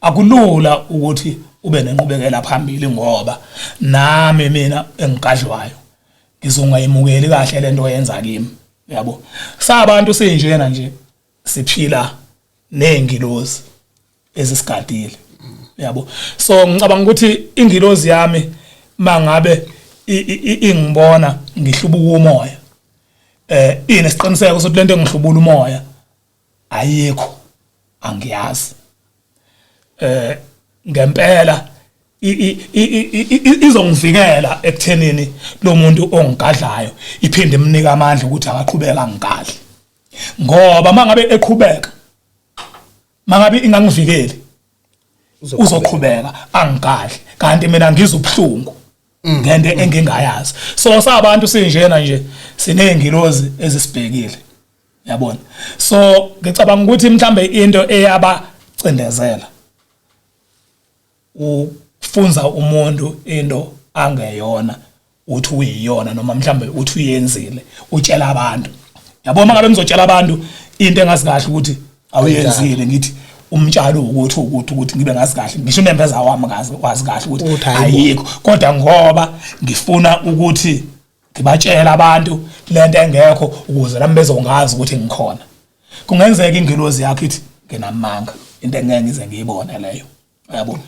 akulula ukuthi ube nenqubekela phambili, ngoba nami mina engigadlwayo ngizongayimukeli kahle lento oyenza kimi, yabo. Sabantu sinjena nje, siphila nezingilozi ezisigadile, yabo. So ngicabanga ukuthi ingilozi yami mangabe ingibona ngihlubuka umoya, inesiqiniseko sokuthi lento engihlubula umoya ayikho, angiyazi ngempela izongivikela ekuthenini lo muntu ongigadlayo, iphinde imnika amandla ukuthi akaqhubeka angigadle, ngoba mangabe eqhubeka, mangabe ingangivikeli, uzoqhubeka angigadle, kanti mina ngizwa ubuhlungu ngento engingayazi. So sabantu sinjena nje, sinezingilozi ezisibhekile, yabona. So ngicabanga ukuthi mhlambe into eyabacindezela ufunza umuntu into angeyona, uthi uyiyona, noma mhlambe uthi uyenzile, utshela abantu, yabo. Mangabe ngizotshela abantu into engazi kahle ukuthi awuyenzile, ngithi umtshalo ukuthi ngibe ngazi kahle, ngisho unembeza wami ngazi wazi kahle ukuthi Ukuthi hayibo. Ayikho, kodwa ngoba ngifuna ukuthi ngibatshela abantu lento engekho ukuze nami bezongazi ukuthi ngikhona, kungenzeka ingilozi yakho ithi nginamanga, into engeke ngize ngiyibone leyo, yabo.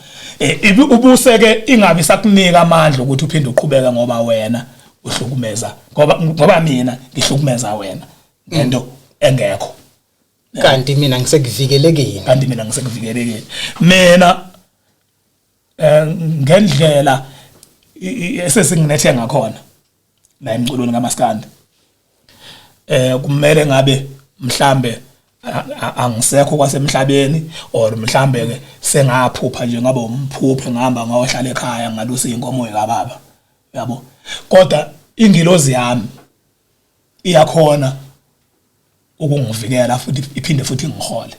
Ubuse ke ingabe sakunika amandla ukuthi uphinde uqhubeke, ngoba wena uhlukumeza, ngoba mina ngihlukumeza wena ngento engekho. Kanti mina ngisekuvikelekeni. Kanti mina ngisekuvikelekeni. Mina ngendlela esesinginethe ngakhona la emculweni kaMaskandi, kumele ngabe mhlambe angisekho kwasemhlabeni, or mhlambe ke sengaphupha nje, ngabe umphuphe, ngihamba ngayohlala ekhaya, ngalusa inkomo kababa, yabo. Kodwa ingilozi yami iyakhona ukungivikela futhi iphinde futhi ingihole,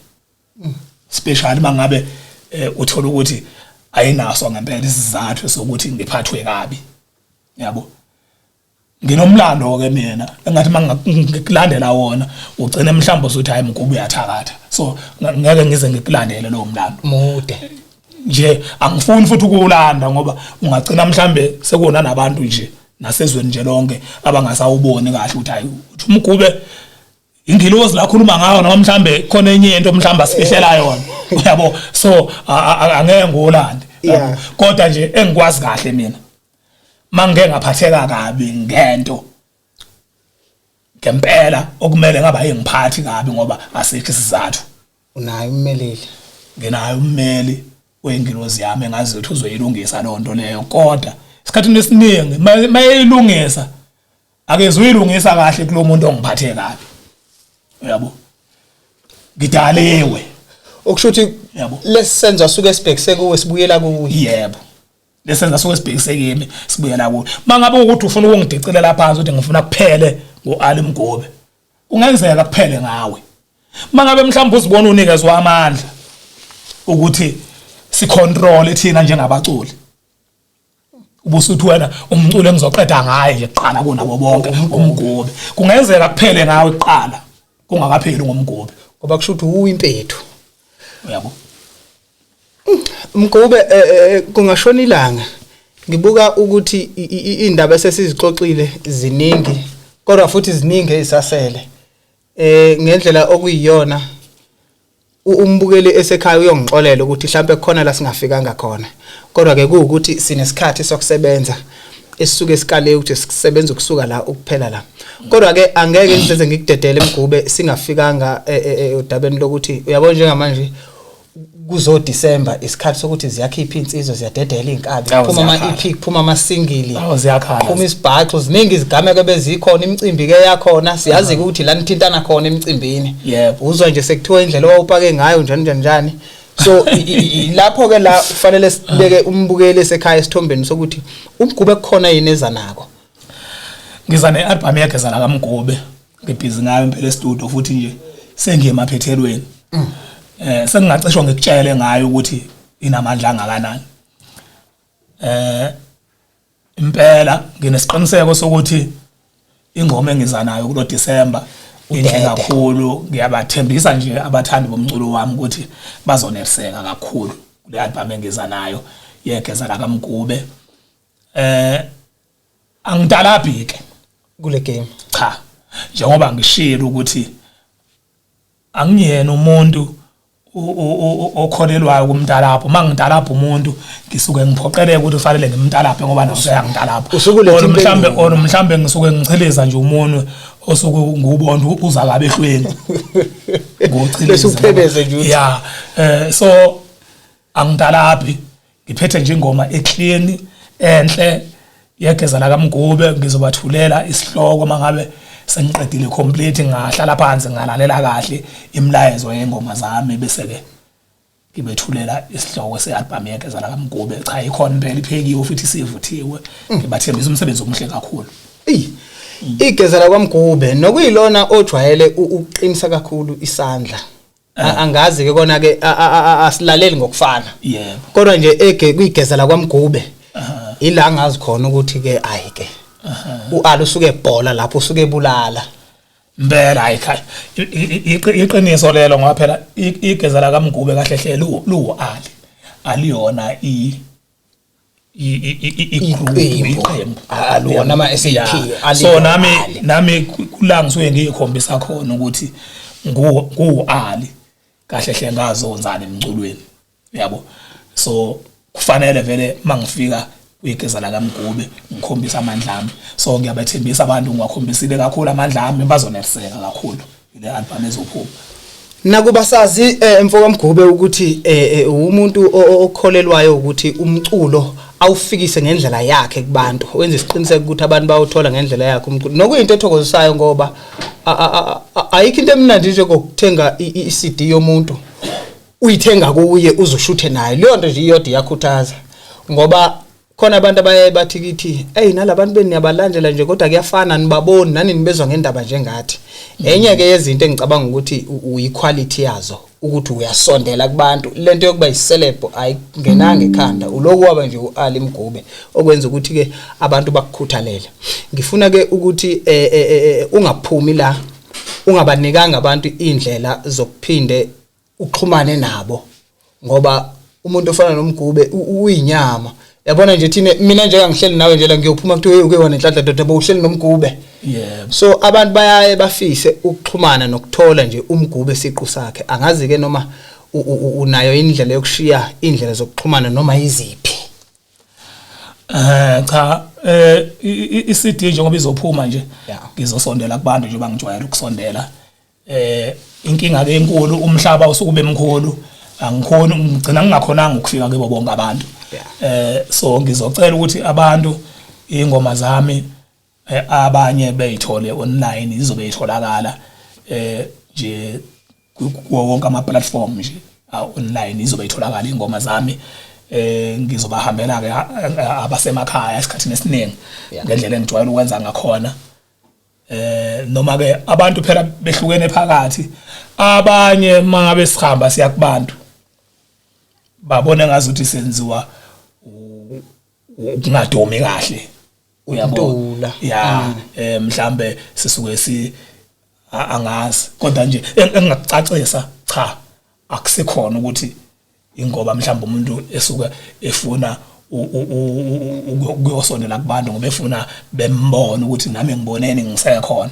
especially mangabe uthola ukuthi ayinaso ngempela isizathu sokuthi ngiphathwe kabi, yabo. Nginomlando ke mina engathi mangikulandela wona ugcine mhlawumbe usuthi hayi, Mgube uyathakatha. So ngeke ngize ngikulandele lowo mlando. Mude. Nje angifuni futhi ukuwulanda, ngoba ungagcina mhlambe sekuna nabantu nje nasezweni nje lonke abangasawuboni kahle ukuthi hayi, uthi uMgube ingilozi la khuluma ngayo, noma mhlambe khona enye into mhlambe asifihlela yona, uyabo. So angeke ngiwulande. Kodwa nje engikwazi kahle mina, mangike ngaphatheka kabi ngento ngempela okumele ngaba ingiphathi kabi ngoba asikho isizathu, Unayo ummeleli. Nginayo ummeli wengilozi yami engazi ukuthi uzoyilungisa loo nto leyo. Kodwa esikhathini esiningi mayeyilungisa, akezuyilungisa kahle kulo muntu ongiphathe kabi, uyabo. Ngidaliwe. Okusho ukuthi Yabo. Lesenzo asuke esibhekise kuwe sibuyela kuye. Yebo, lesenza suke sibhekise kimi sibuyela kuwe. Mangabe ukuthi ufuna ukungidicilela phansi, ukuthi ngifuna kuphele ngo-Ali Mgobe, kungenzeka kuphele ngawe. Mangabe mhlawumbe uzibona unikezwa amandla ukuthi sicontrol thina njengabaculi, ubusuthi wena umculo engizoqeda ngaye nje kuqala kunabo bonke uMgobe, kungenzeka kuphele ngawe kuqala kungakapheli ngoMgobe. Ngoba kusho ukuthi uyimpethu. Uyabo. Mgube, kungashona ilanga ngibuka ukuthi indaba esesizixoxile ziningi, kodwa futhi ziningi ezisasele. Ngendlela okuyiyona, umbukeli esekhaya uyongixolela ukuthi mhlambe kukhona la singafikanga khona, kodwa ke kuwukuthi sinesikhathi sokusebenza esisuke sikale ukuthi sisebenza ukusuka la ukuphela la. Kodwa ke angeke ngizenze ngikudedele, Mgube, singafikanga odabeni lokuthi uyabona njengamanje Kuzo December isikhathi sokuthi ziyakhipha insizwa, ziyadedela inkabi, Awu, kuphuma ama ziyakhala. EP, kuphuma ama single, Awu, ziyakhala. kuphuma isibhaxu, ziningi izigameko ebezikhona, imicimbi ke yakhona, siyazi ukuthi la nithintana khona emicimbini. Uzwa nje sekuthiwa indlela owawupake ngayo njani njani njani. So lapho ke la kufanele sibeke umbukeli esekhaya esithombeni sokuthi uMgube kukhona yini eza nako. Ngiza ne-album yegeza lakaMgube, ngibhizi ngayo impela e-studio, futhi nje sengiye emaphethelweni. Sengingacishwa ngikutshele ngayo ukuthi inamandla angakanani. Impela nginesiqiniseko sokuthi ingoma engiza nayo kulo December inhle Udede. kakhulu. Ngiyabathembisa nje abathandi bomculo wami ukuthi bazoneliseka kakhulu kule album engiza nayo yegeza lakaMgube. Angitalabhi ke kule game. Cha, njengoba ngishilo ukuthi angiyena umuntu okholelwayo kumntalapho. Mangidalapha umuntu ngisuke ngiphoqeleke ukuthi kufanele ngimntalaphe ngoba naso uyangidalapha. Usuke ulethe Or mhlambe impendulo. Or mhlambe ngisuke ngichiliza nje umunwe osuke nguwubona uza kabe ehlweni. Ngochiliza. Bese uphebeze nje uthi. Yeah, so angidalaphi, ngiphethe nje ingoma eclean enhle yegeza lakaMgube. Ngizobathulela isihloko mangabe sengiqedile complete, ngahlala phansi ngalalela kahle imilayezo yengoma zami, bese ke ngibethulela isihloko se-album yegeza lakaMgube. Cha, ikhona impela, iphekiwe futhi isivuthiwe. Ngibathembisa umsebenzi omuhle kakhulu. Eyi, igeza lakwaMgube nokuyilona ojwayele ukuqinisa kakhulu isandla. Angazi ke kona ke, asilaleli ngokufana. Kodwa nje ege kwigeza lakwaMgube ila ngazi khona ukuthi ke ayi ke uAli usuke ebhola lapho, usuke ebulala. Impela hayi khaya, iqiniso lelo, ngoba phela igeza lakaMgube kahle hle lu Ali, aliyona i-group, Iqembu. iqembu. Aluwona ama-SAP, Yeah. alilo So nami Ali. nami kula ngisuke ngiyikhombisa khona ukuthi ngu Ali kahle hle ngazonzana emculweni, yabo. So kufanele vele mangifika kwigeza lakaMgube ngikhombisa amandla ami. So ngiyabathembisa abantu, ngiwakhombisile kakhulu amandla ami, bazoneliseka kakhulu ile album ezophuma. Nakuba sazi, mfo kaMgube, ukuthi umuntu okholelwayo ukuthi umculo awufikise ngendlela yakhe kubantu, wenza isiqiniseko ukuthi abantu bawuthola ngendlela yakhe umculo, nokuyinto ethokozisayo ngoba ayikho into emnandi nje ngokuthenga i-CD yomuntu, uyithenga kuye uzoshuthe naye. Leyo nto nje iyodwa iyakhuthaza, ngoba khona abantu abaye bathi kithi, "Hey, nalabantu beniyabalandela nje, kodwa kuyafana nibaboni nani, nibezwa ngendaba njengathi." Enye ke yezinto engicabanga ukuthi uyi-quality yazo ukuthi uyasondela kubantu. Lento yokuba yi-celeb ayingenanga ekhanda, uloku waba nje uAli Mgube, okwenza ukuthi ke abantu bakukhuthalele. Ngifuna ke ukuthi ungaphumi la ungabanikanga abantu indlela zokuphinde uxhumane nabo, ngoba umuntu ofana noMgube uyinyama, yabona nje. Thina, mina nje ngihleli nawe nje la, ngiyophuma kuthiwe uke wanenhlanhla doda, bowuhleli noMgube. So abantu bayaye bafise ukuxhumana nokuthola nje uMgube siqu sakhe. Angazi ke noma unayo indlela yokushiya indlela zokuxhumana noma iziphi. Cha, i-CD njengoba izophuma nje, ngizosondela kubantu njengoba ngijwayele ukusondela. Inkinga ke enkulu, umhlaba usukube mkhulu, angikhoni, ngigcina ngingakhonanga ukufika kubo bonke abantu. So ngizocela ukuthi abantu ingoma zami abanye beyithole online, izobe itholakala nje kuwo wonke ama platform nje online, izobe itholakala ingoma zami. Ngizobahambela ke abasemakhaya esikhathini esiningi ngendlela engijwayele ukwenza ngakhona. Noma ke abantu phela behlukene phakathi, abanye mangabe sihamba siya kubantu babone ngazuthi senziwa ukungadomi kahle, uyabo. Ukuntula. Ya, mhlambe sisuke si angazi, kodwa nje engingakucacisa, cha, akusikhona ukuthi ingoba mhlawumbe umuntu esuke efuna ukuyosondela kubantu ngoba efuna bembone ukuthi nami ngiboneni ngisekhona.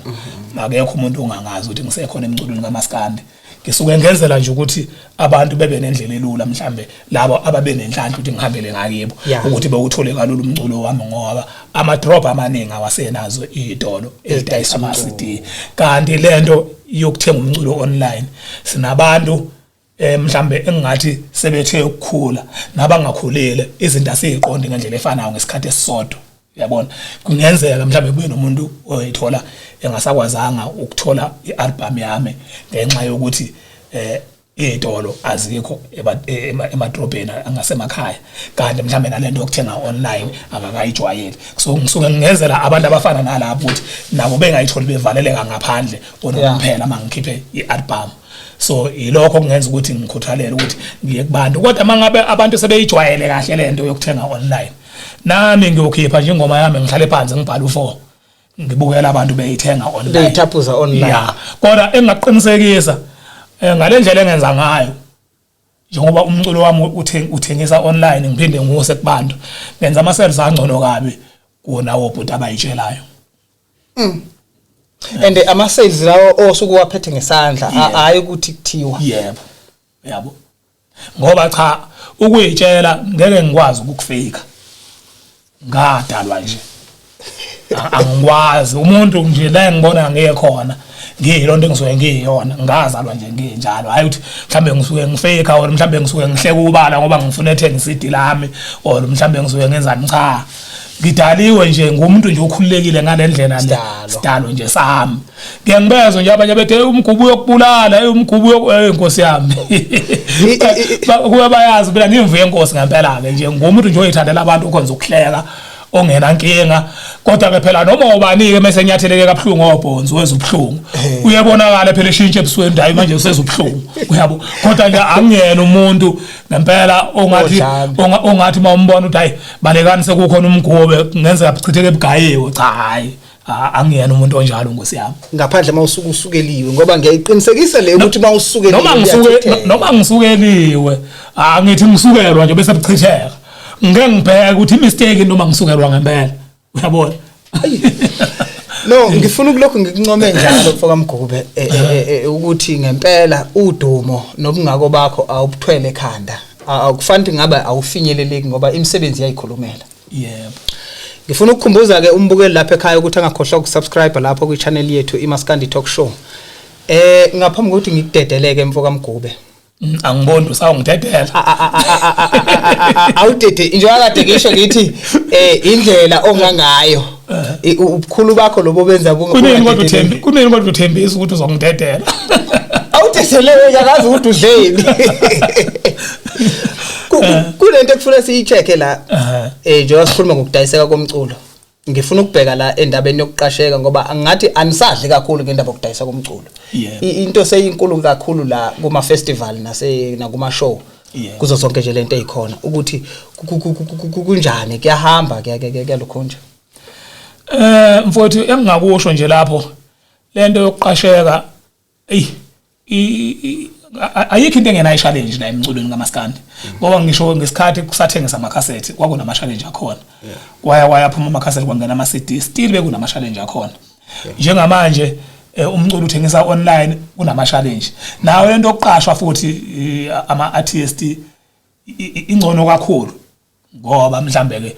Akekho umuntu ongangazi ukuthi ngisekhona emculweni kaMaskandi. Ngisuke ngenzela nje ukuthi abantu bebe nendlela elula, mhlambe labo ababe nenhlanhla ukuthi ngihambele ngakibo, ukuthi bewuthole kalula umculo wami, ngoba ama drop amaningi awasenazo izitolo ezidayisa ama CD, kanti lento yokuthenga umculo online sinabantu. Mhlambe engingathi sebethe ukukhula nabangakhulile, izinto asiziqondi ngendlela efanayo ngesikhathi esisodwa, uyabona. Kungenzeka mhlambe kube nomuntu oyithola engasakwazanga ukuthola ialbum yami ngenxa yokuthi izitolo azikho emadrobheni angasemakhaya, kanti mhlambe nalento yokuthenga online akakayijwayeli. So ngisuke ngingezela abantu abafana nalapho ukuthi nabo bengayitholi bevaleleka ngaphandle onomphela mangikhiphe ialbum. So yilokho okungenza ukuthi ngikhuthalele ukuthi ngiye kubantu. Kodwa mangabe abantu sebeyijwayele kahle lento yokuthenga online, nami ngiyokhipha nje ingoma yami, ngihlale phansi, ngibhale u4, ngibukela abantu beyithenga online. Beyithaphuza online. Yeah, kodwa engaqinisekisa ngale ndlela engenza ngayo, njengoba umculo wami uthengisa online, ngiphinde ngiwuse kubantu, ngenza ama sales angcono kabi kunawo bhuti abayitshelayo. And ama sales lawo osuke waphethe ngesandla, hayi ukuthi kuthiwa. Yebo, yabo, ngoba cha, ukuyitshela ngeke ngikwazi ukukufika, ngadalwa nje. Angikwazi umuntu nje la engibona ngiye khona, ngiyilonto engisuke ngiyiyona, ngazalwa nje nginjalo. Hayi ukuthi mhlambe ngisuke ngifake or mhlambe ngisuke ngihleka ubala ngoba ngifuna ethenga iCD lami or mhlambe ngisuke ngenzani. Cha, ngidaliwe nje ngumuntu nje okhululekile ngale ndlela le. Sidalo. Sidalo nje sami. Ngeke ngibezwe nje abanye bethe, "Hey, umgubu uyokubulala, hey, umgubu hey, inkosi yami." Kuba bayazi phela ngimvu yenkosi ngempela ke nje, ngumuntu nje oyithandela abantu, ukhonza ukuhleka, ongenankinga. Kodwa ke phela noma ubani ke mase enyatheleke kabuhlungu obhonzi, weza ubuhlungu, uyabonakala phela eshintshe ebusweni, hayi manje useza ubuhlungu, uyabo. Kodwa nje angiyena umuntu ngempela ongathi Odlame. Ongathi mawumbona uthi, "Hayi, balekani, sekukhona umgube, kungenzeka buchitheke bugayiwe." Cha, hayi, angiyena umuntu onjalo, nkosi yami. Ngaphandle mawusuke usukeliwe, ngoba ngiyayiqinisekisa le ukuthi mawusukeliwe Noma ngisuke uyathetheka. Noma ngisukeliwe, angithi ngisukelwa nje bese buchitheka, ngeke ngibheke ukuthi imistake noma ngisukelwa ngempela, uyabona. No, ngifuna ukulokhu ngikuncome njalo, mfoka Mgube, ukuthi ngempela udumo nobungako bakho awubuthwele ekhanda. Akufanele ngabe awufinyeleleki ngoba imisebenzi iyayikhulumela. Yebo. Ngifuna ukukhumbuza ke umbukeli lapha ekhaya ukuthi angakhohlwa ukusubscribe lapho kwi-channel yethu iMaskandi Talk Show. Ngaphambi kokuthi ngikudedeleke, mfoka Mgube, Angiboni usawungidedela. Awudede njengoba kade ngisho ngithi indlela ongangayo, ubukhulu bakho lobo benza Kunini kodwa uthembi, kunini kodwa uthembisa ukuthi uzongidedela? Awudedelewe, ngiyakazi ukuthi udleni. Kunento ekufuna siyi-check-e la. Njengoba sikhuluma ngokudayiseka komculo, ngifuna ukubheka la endabeni yokuqasheka, ngoba angathi anisadli kakhulu ngendaba yokudayisa komculo. Into seyinkulu kakhulu la kuma festival nase nakuma show, kuzo zonke nje lento ezikhona, ukuthi kunjani, kuyahamba, kuyalokho nje? Mfowethu, engingakusho nje lapho, lento yokuqasheka, ey, ayikho into engenayo challenge la emculweni kaMaskandi, ngoba ngisho ngesikhathi kusathengisa amakhasethi kwakunama challenge akhona. Kwaya kwayaphuma amakhasethi, kwangena ama CD, still bekunama challenge akhona. Njengamanje umculo uthengisa online, kunama challenge nayo lento yokuqashwa futhi. Ama artist ingcono kakhulu, ngoba mhlambe ke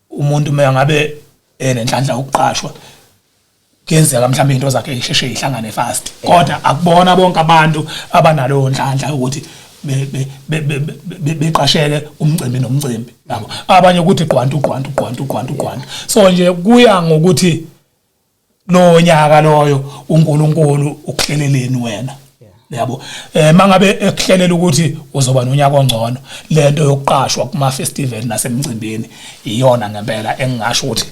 umuntu uma ngabe enenhlanhla ukuqashwa, kuyenzeka mhlawumbe into zakhe isheshe ihlangane fast. Kodwa akubona bonke abantu abanaloyo nhlanhla ukuthi beqasheke umcimbi nomcimbi, yabo. Abanye ukuthi gqwantu gqwantu gqwantu gqwantu gqwantu. So nje kuya ngokuthi lo nyaka loyo uNkulunkulu ukuhleleleni wena, yabo. Mangabe ekuhlelela ukuthi uzoba nonyaka ongcono, lento yokuqashwa kuma festival nasemcimbini iyona ngempela engingasho ukuthi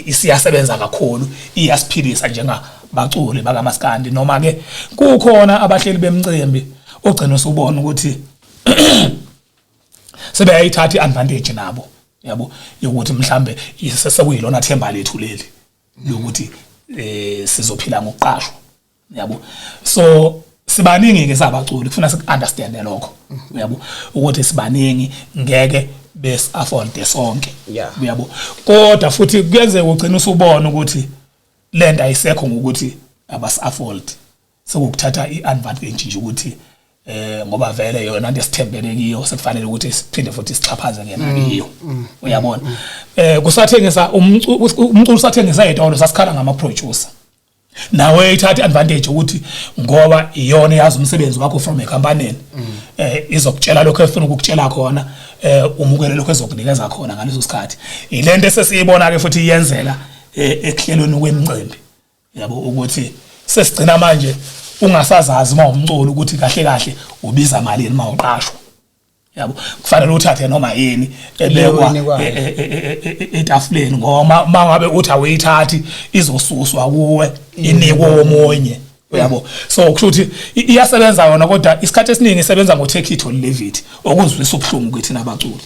isiyasebenza kakhulu, iyasiphilisa njengabaculi bakaMaskandi. Noma ke kukhona abahleli bemcimbi ogcina usubona ukuthi sebeyayithatha iadvantage nabo, yabo, yokuthi mhlambe sekuyilona themba lethu leli lokuthi sizophila ngokuqashwa, yabo. So sibaningi ke sabaculi, kufuna siku-understand lokho, uyabo, ukuthi sibaningi, ngeke bes afford sonke, uyabo. Kodwa futhi kuyenzeka ugcina usubona ukuthi lento ayisekho ngokuthi abas afford, sekukuthatha iadvantage nje ukuthi ngoba vele yona into esithembele kiyo, sekufanele ukuthi siphinde futhi sixhaphaze ngena kiyo, uyabona. Kusathengisa umculo, usathengisa ezitolo, sasikhala ngama producer. Nawe ithatha advantage ukuthi ngoba iyona yazi umsebenzi wakho from ecompany, izokutshela lokho efuna ukukutshela khona, umukele lokho ezokunikeza khona ngaleso sikhathi. Ilento esesiyibona ke futhi iyenzeka ekuhlelweni kwemicimbi, yabo, ukuthi sesigcina manje ungasazazi uma umculo ukuthi kahle kahle ubiza malini uma uqashwa, yabo. Kufanele uthathe noma yini ebekwa Leyo etafuleni, ngoba mangabe uthi awuyithathi izosuswa kuwe inikwe omunye, uyabo. So kusho ukuthi iyasebenza yona, kodwa isikhathi esiningi isebenza ngo take it or leave it, okuzwisa ubuhlungu kithi nabaculi.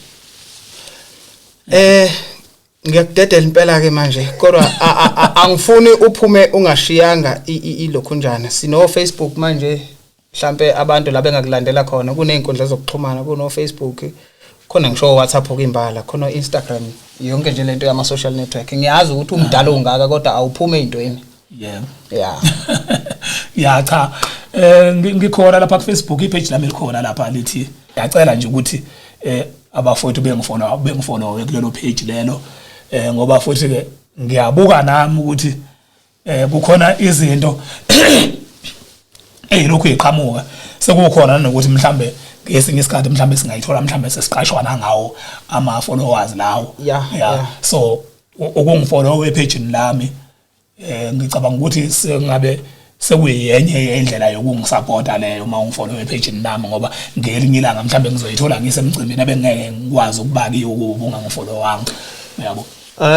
Ngiyakudedela impela ke manje, kodwa angifuni uphume ungashiyanga ilokhunjana. Sino Facebook manje, mhlambe abantu la bengakulandela khona kuney'nkundla zokuxhumana, kuno Facebook khona, ngisho WhatsApp kuyimbala khona, Instagram, yonke nje lento yama social network. Ngiyazi ukuthi umdala ungaka, kodwa awuphume ey'ntweni. Yebo. Yeah. Ya, cha, ngikhona lapha ku Facebook, ipage lami likhona lapha lithi, ngiyacela nje ukuthi abafowethu bengifollow kulelo page lelo, ngoba futhi ke ngiyabuka nami ukuthi kukhona izinto eyilokhu iqhamuka, sekukhona nokuthi mhlambe ngesinye isikhathi mhlambe singayithola mhlambe sesiqashwa nangawo ama followers lawo. So ukungifollow epage lami, ngicabanga ukuthi sengabe sekuyenye yendlela yokungisupporta leyo uma ungifollow epage lami, ngoba ngelinye ilanga mhlambe ngizoyithola ngisemcimbini abengeke ngikwazi ukuba kiyo kuba ungangifollowanga, uyabo.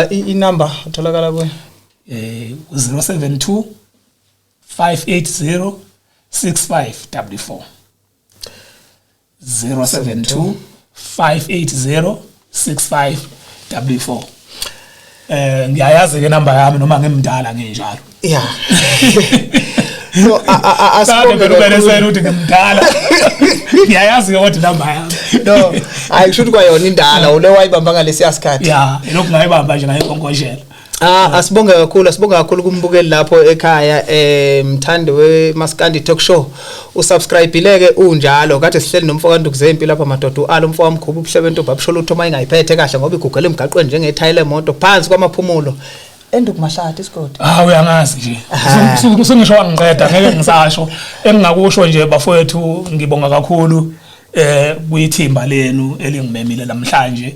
Inumber utholakala kuyo? 072 580 6544, 072 580 6544. Ngiyayazi ke namba yami noma ngimdala nginjalo. Yeah, so asibonge kakhulu. Ubelesela ukuthi ngimdala, ngiyayazi ke kodwa inamba yami. No, hayi, kusho ukuthi kwayona indala ule wayibamba ngalesiya sikhathi. Ya, ilokhu ngayibamba nje, ngayinkonkoshela. Ah, asibonge kakhulu, asibonge kakhulu kumbukeli lapho ekhaya, mthandi we Maskandi Talk Show. Usubscribeile ke unjalo. Kade sihleli nomfo kaNdukuzempi lapha madoda, ualo umfo wamkhuba ubuhle bentombi abusho lutho mayingayiphethe kahle, ngoba igugele emgaqweni njengethayile lemoto phansi kwamaphumulo. Endukumahlathi isigodi. Ah, uyangazi nje. Usungisho wangiqeda, ngeke ngisasho. Engingakusho nje bafowethu, ngibonga kakhulu kuyithimba lenu elingimemile namhlanje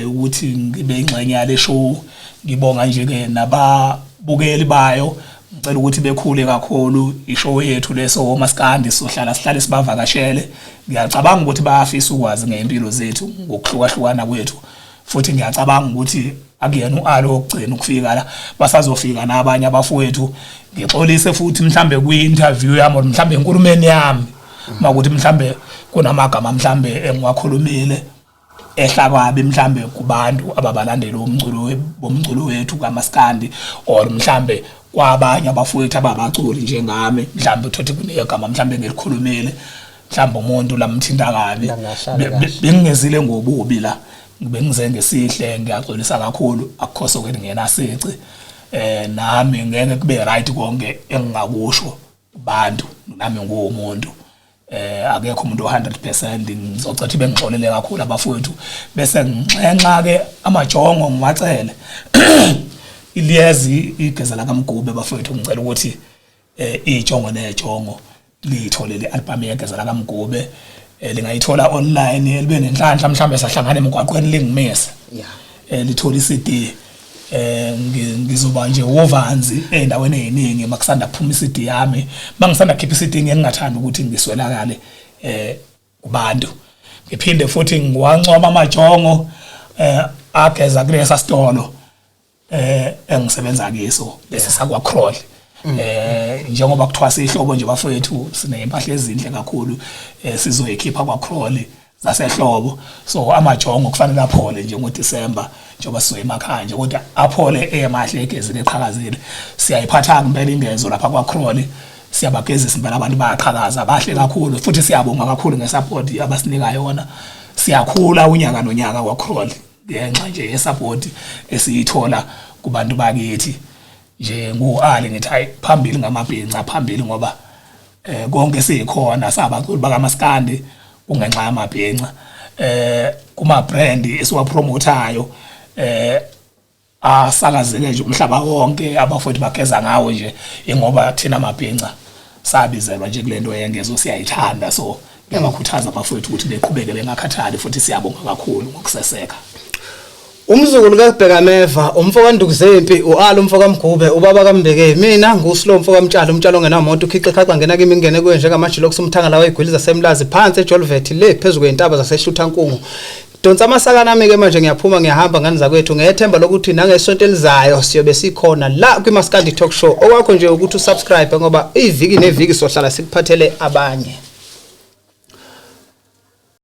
ukuthi ngibe ingxenye yale show. Ngibonga nje ke nababukeli bayo. Ngicela ukuthi bekhule kakhulu ishow yethu leso maskandi, sohlala sihlale sibavakashele. Ngiyacabanga ukuthi bayafisa ukwazi ngempilo zethu ngokuhlukahlukana kwethu. Futhi ngiyacabanga ukuthi akuyena ualo wokugcina ukufika la, basazofika nabanye abafowethu. Ngixolise futhi mhlambe kwi-interview yami or mhlambe enkulumeni yami makuthi mhlambe kunamagama mhlambe engiwakhulumile ehla kwabi mhlambe kubantu ababalandeli bomculo wethu kaMaskandi, or mhlambe kwabanye abafowethu ababaculi njengami, mhlambe uthothi kunegama mhlambe ngelikhulumile, mhlambe umuntu lamthinta kabi. Langahlala kahle. Bengingezile ngobubi la, bengize ngesihle. Ngiyaxolisa kakhulu, akukho sokuthi ngenasici, nami ngeke kube right konke engingakusho kubantu, nami nguwumuntu, akekho umuntu o100%. Ngizocela bengixolele kakhulu abafowethu, bese nginxenxa ke amajongo, ngiwacele iliyezi igeza la kaMgube bafowethu. Ngicela ukuthi ijongo nejongo liyithole le album yegeza la kaMgube, lingayithola online, libe nenhlanhla mhlambe sahlangana emgwaqweni lingimise, lithola iCD. Ngizoba nje wovanzi endaweni eziningi makusanda kuphuma iCD yami. Mangisanda kukhipha iCD, ngeke ngingathanda ukuthi ngiswelakale kubantu. Ngiphinde futhi ngiwancoma amajongo ageza kulesa sitolo engisebenza kiso lesi sakwa Crawl, njengoba kuthiwa sihlobo nje bafowethu, sinempahla ezinhle kakhulu sizoyikhipha kwa Crawl zasehlobo. So amajongo kufanele aphole nje ngoDecember njengoba sizoya emakhaya nje, kodwa aphole emahle, egezile, eqhakazile. Siyayiphatha impela ingezo lapha kwa Crawl, siyabagezisa impela, abantu bayaqhakaza, bahle kakhulu. Futhi siyabonga kakhulu ngesupport abasinika yona. Siyakhula unyaka nonyaka kwa Crawl ngenxa nje yesupport esiyithola kubantu bakithi. Nje ngu-Ali ngithi hayi, phambili ngamabhinca, phambili, ngoba konke sikhona sabaculi bakaMaskandi kungenxa yamabhinca, kuma brand esiwapromotayo. Asakazeke nje umhlaba wonke, abafowethu bageza ngawo nje, ingoba thina mabhinca sabizelwa nje kulento yengezo, siyayithanda. So ngiyabakhuthaza abafowethu ukuthi beqhubeke bengakhathali, futhi siyabonga kakhulu ngokuseseka. Umzukulu kaBhekameva, umfo kaNdukuzempi, uAlo umfo kaMgube, ubaba kaMbeke. Mina nguSlo umfo kaMtshalo, umtshalo ongenamoto, ukhixe khaxa ngena kimi ngene kuye njengamajilo kusumthangala wayigwili zasemlazi phansi eJolvet le phezulu kwentaba zaseHluthankungu. Donsa amasaka nami ke manje, ngiyaphuma ngiyahamba ngani zakwethu, ngethemba lokuthi nangesonto elizayo siyobe sikhona la kwiMaskandi Talk Show. Okwakho nje ukuthi usubscribe ngoba iviki neviki sohlala sikuphathele abanye.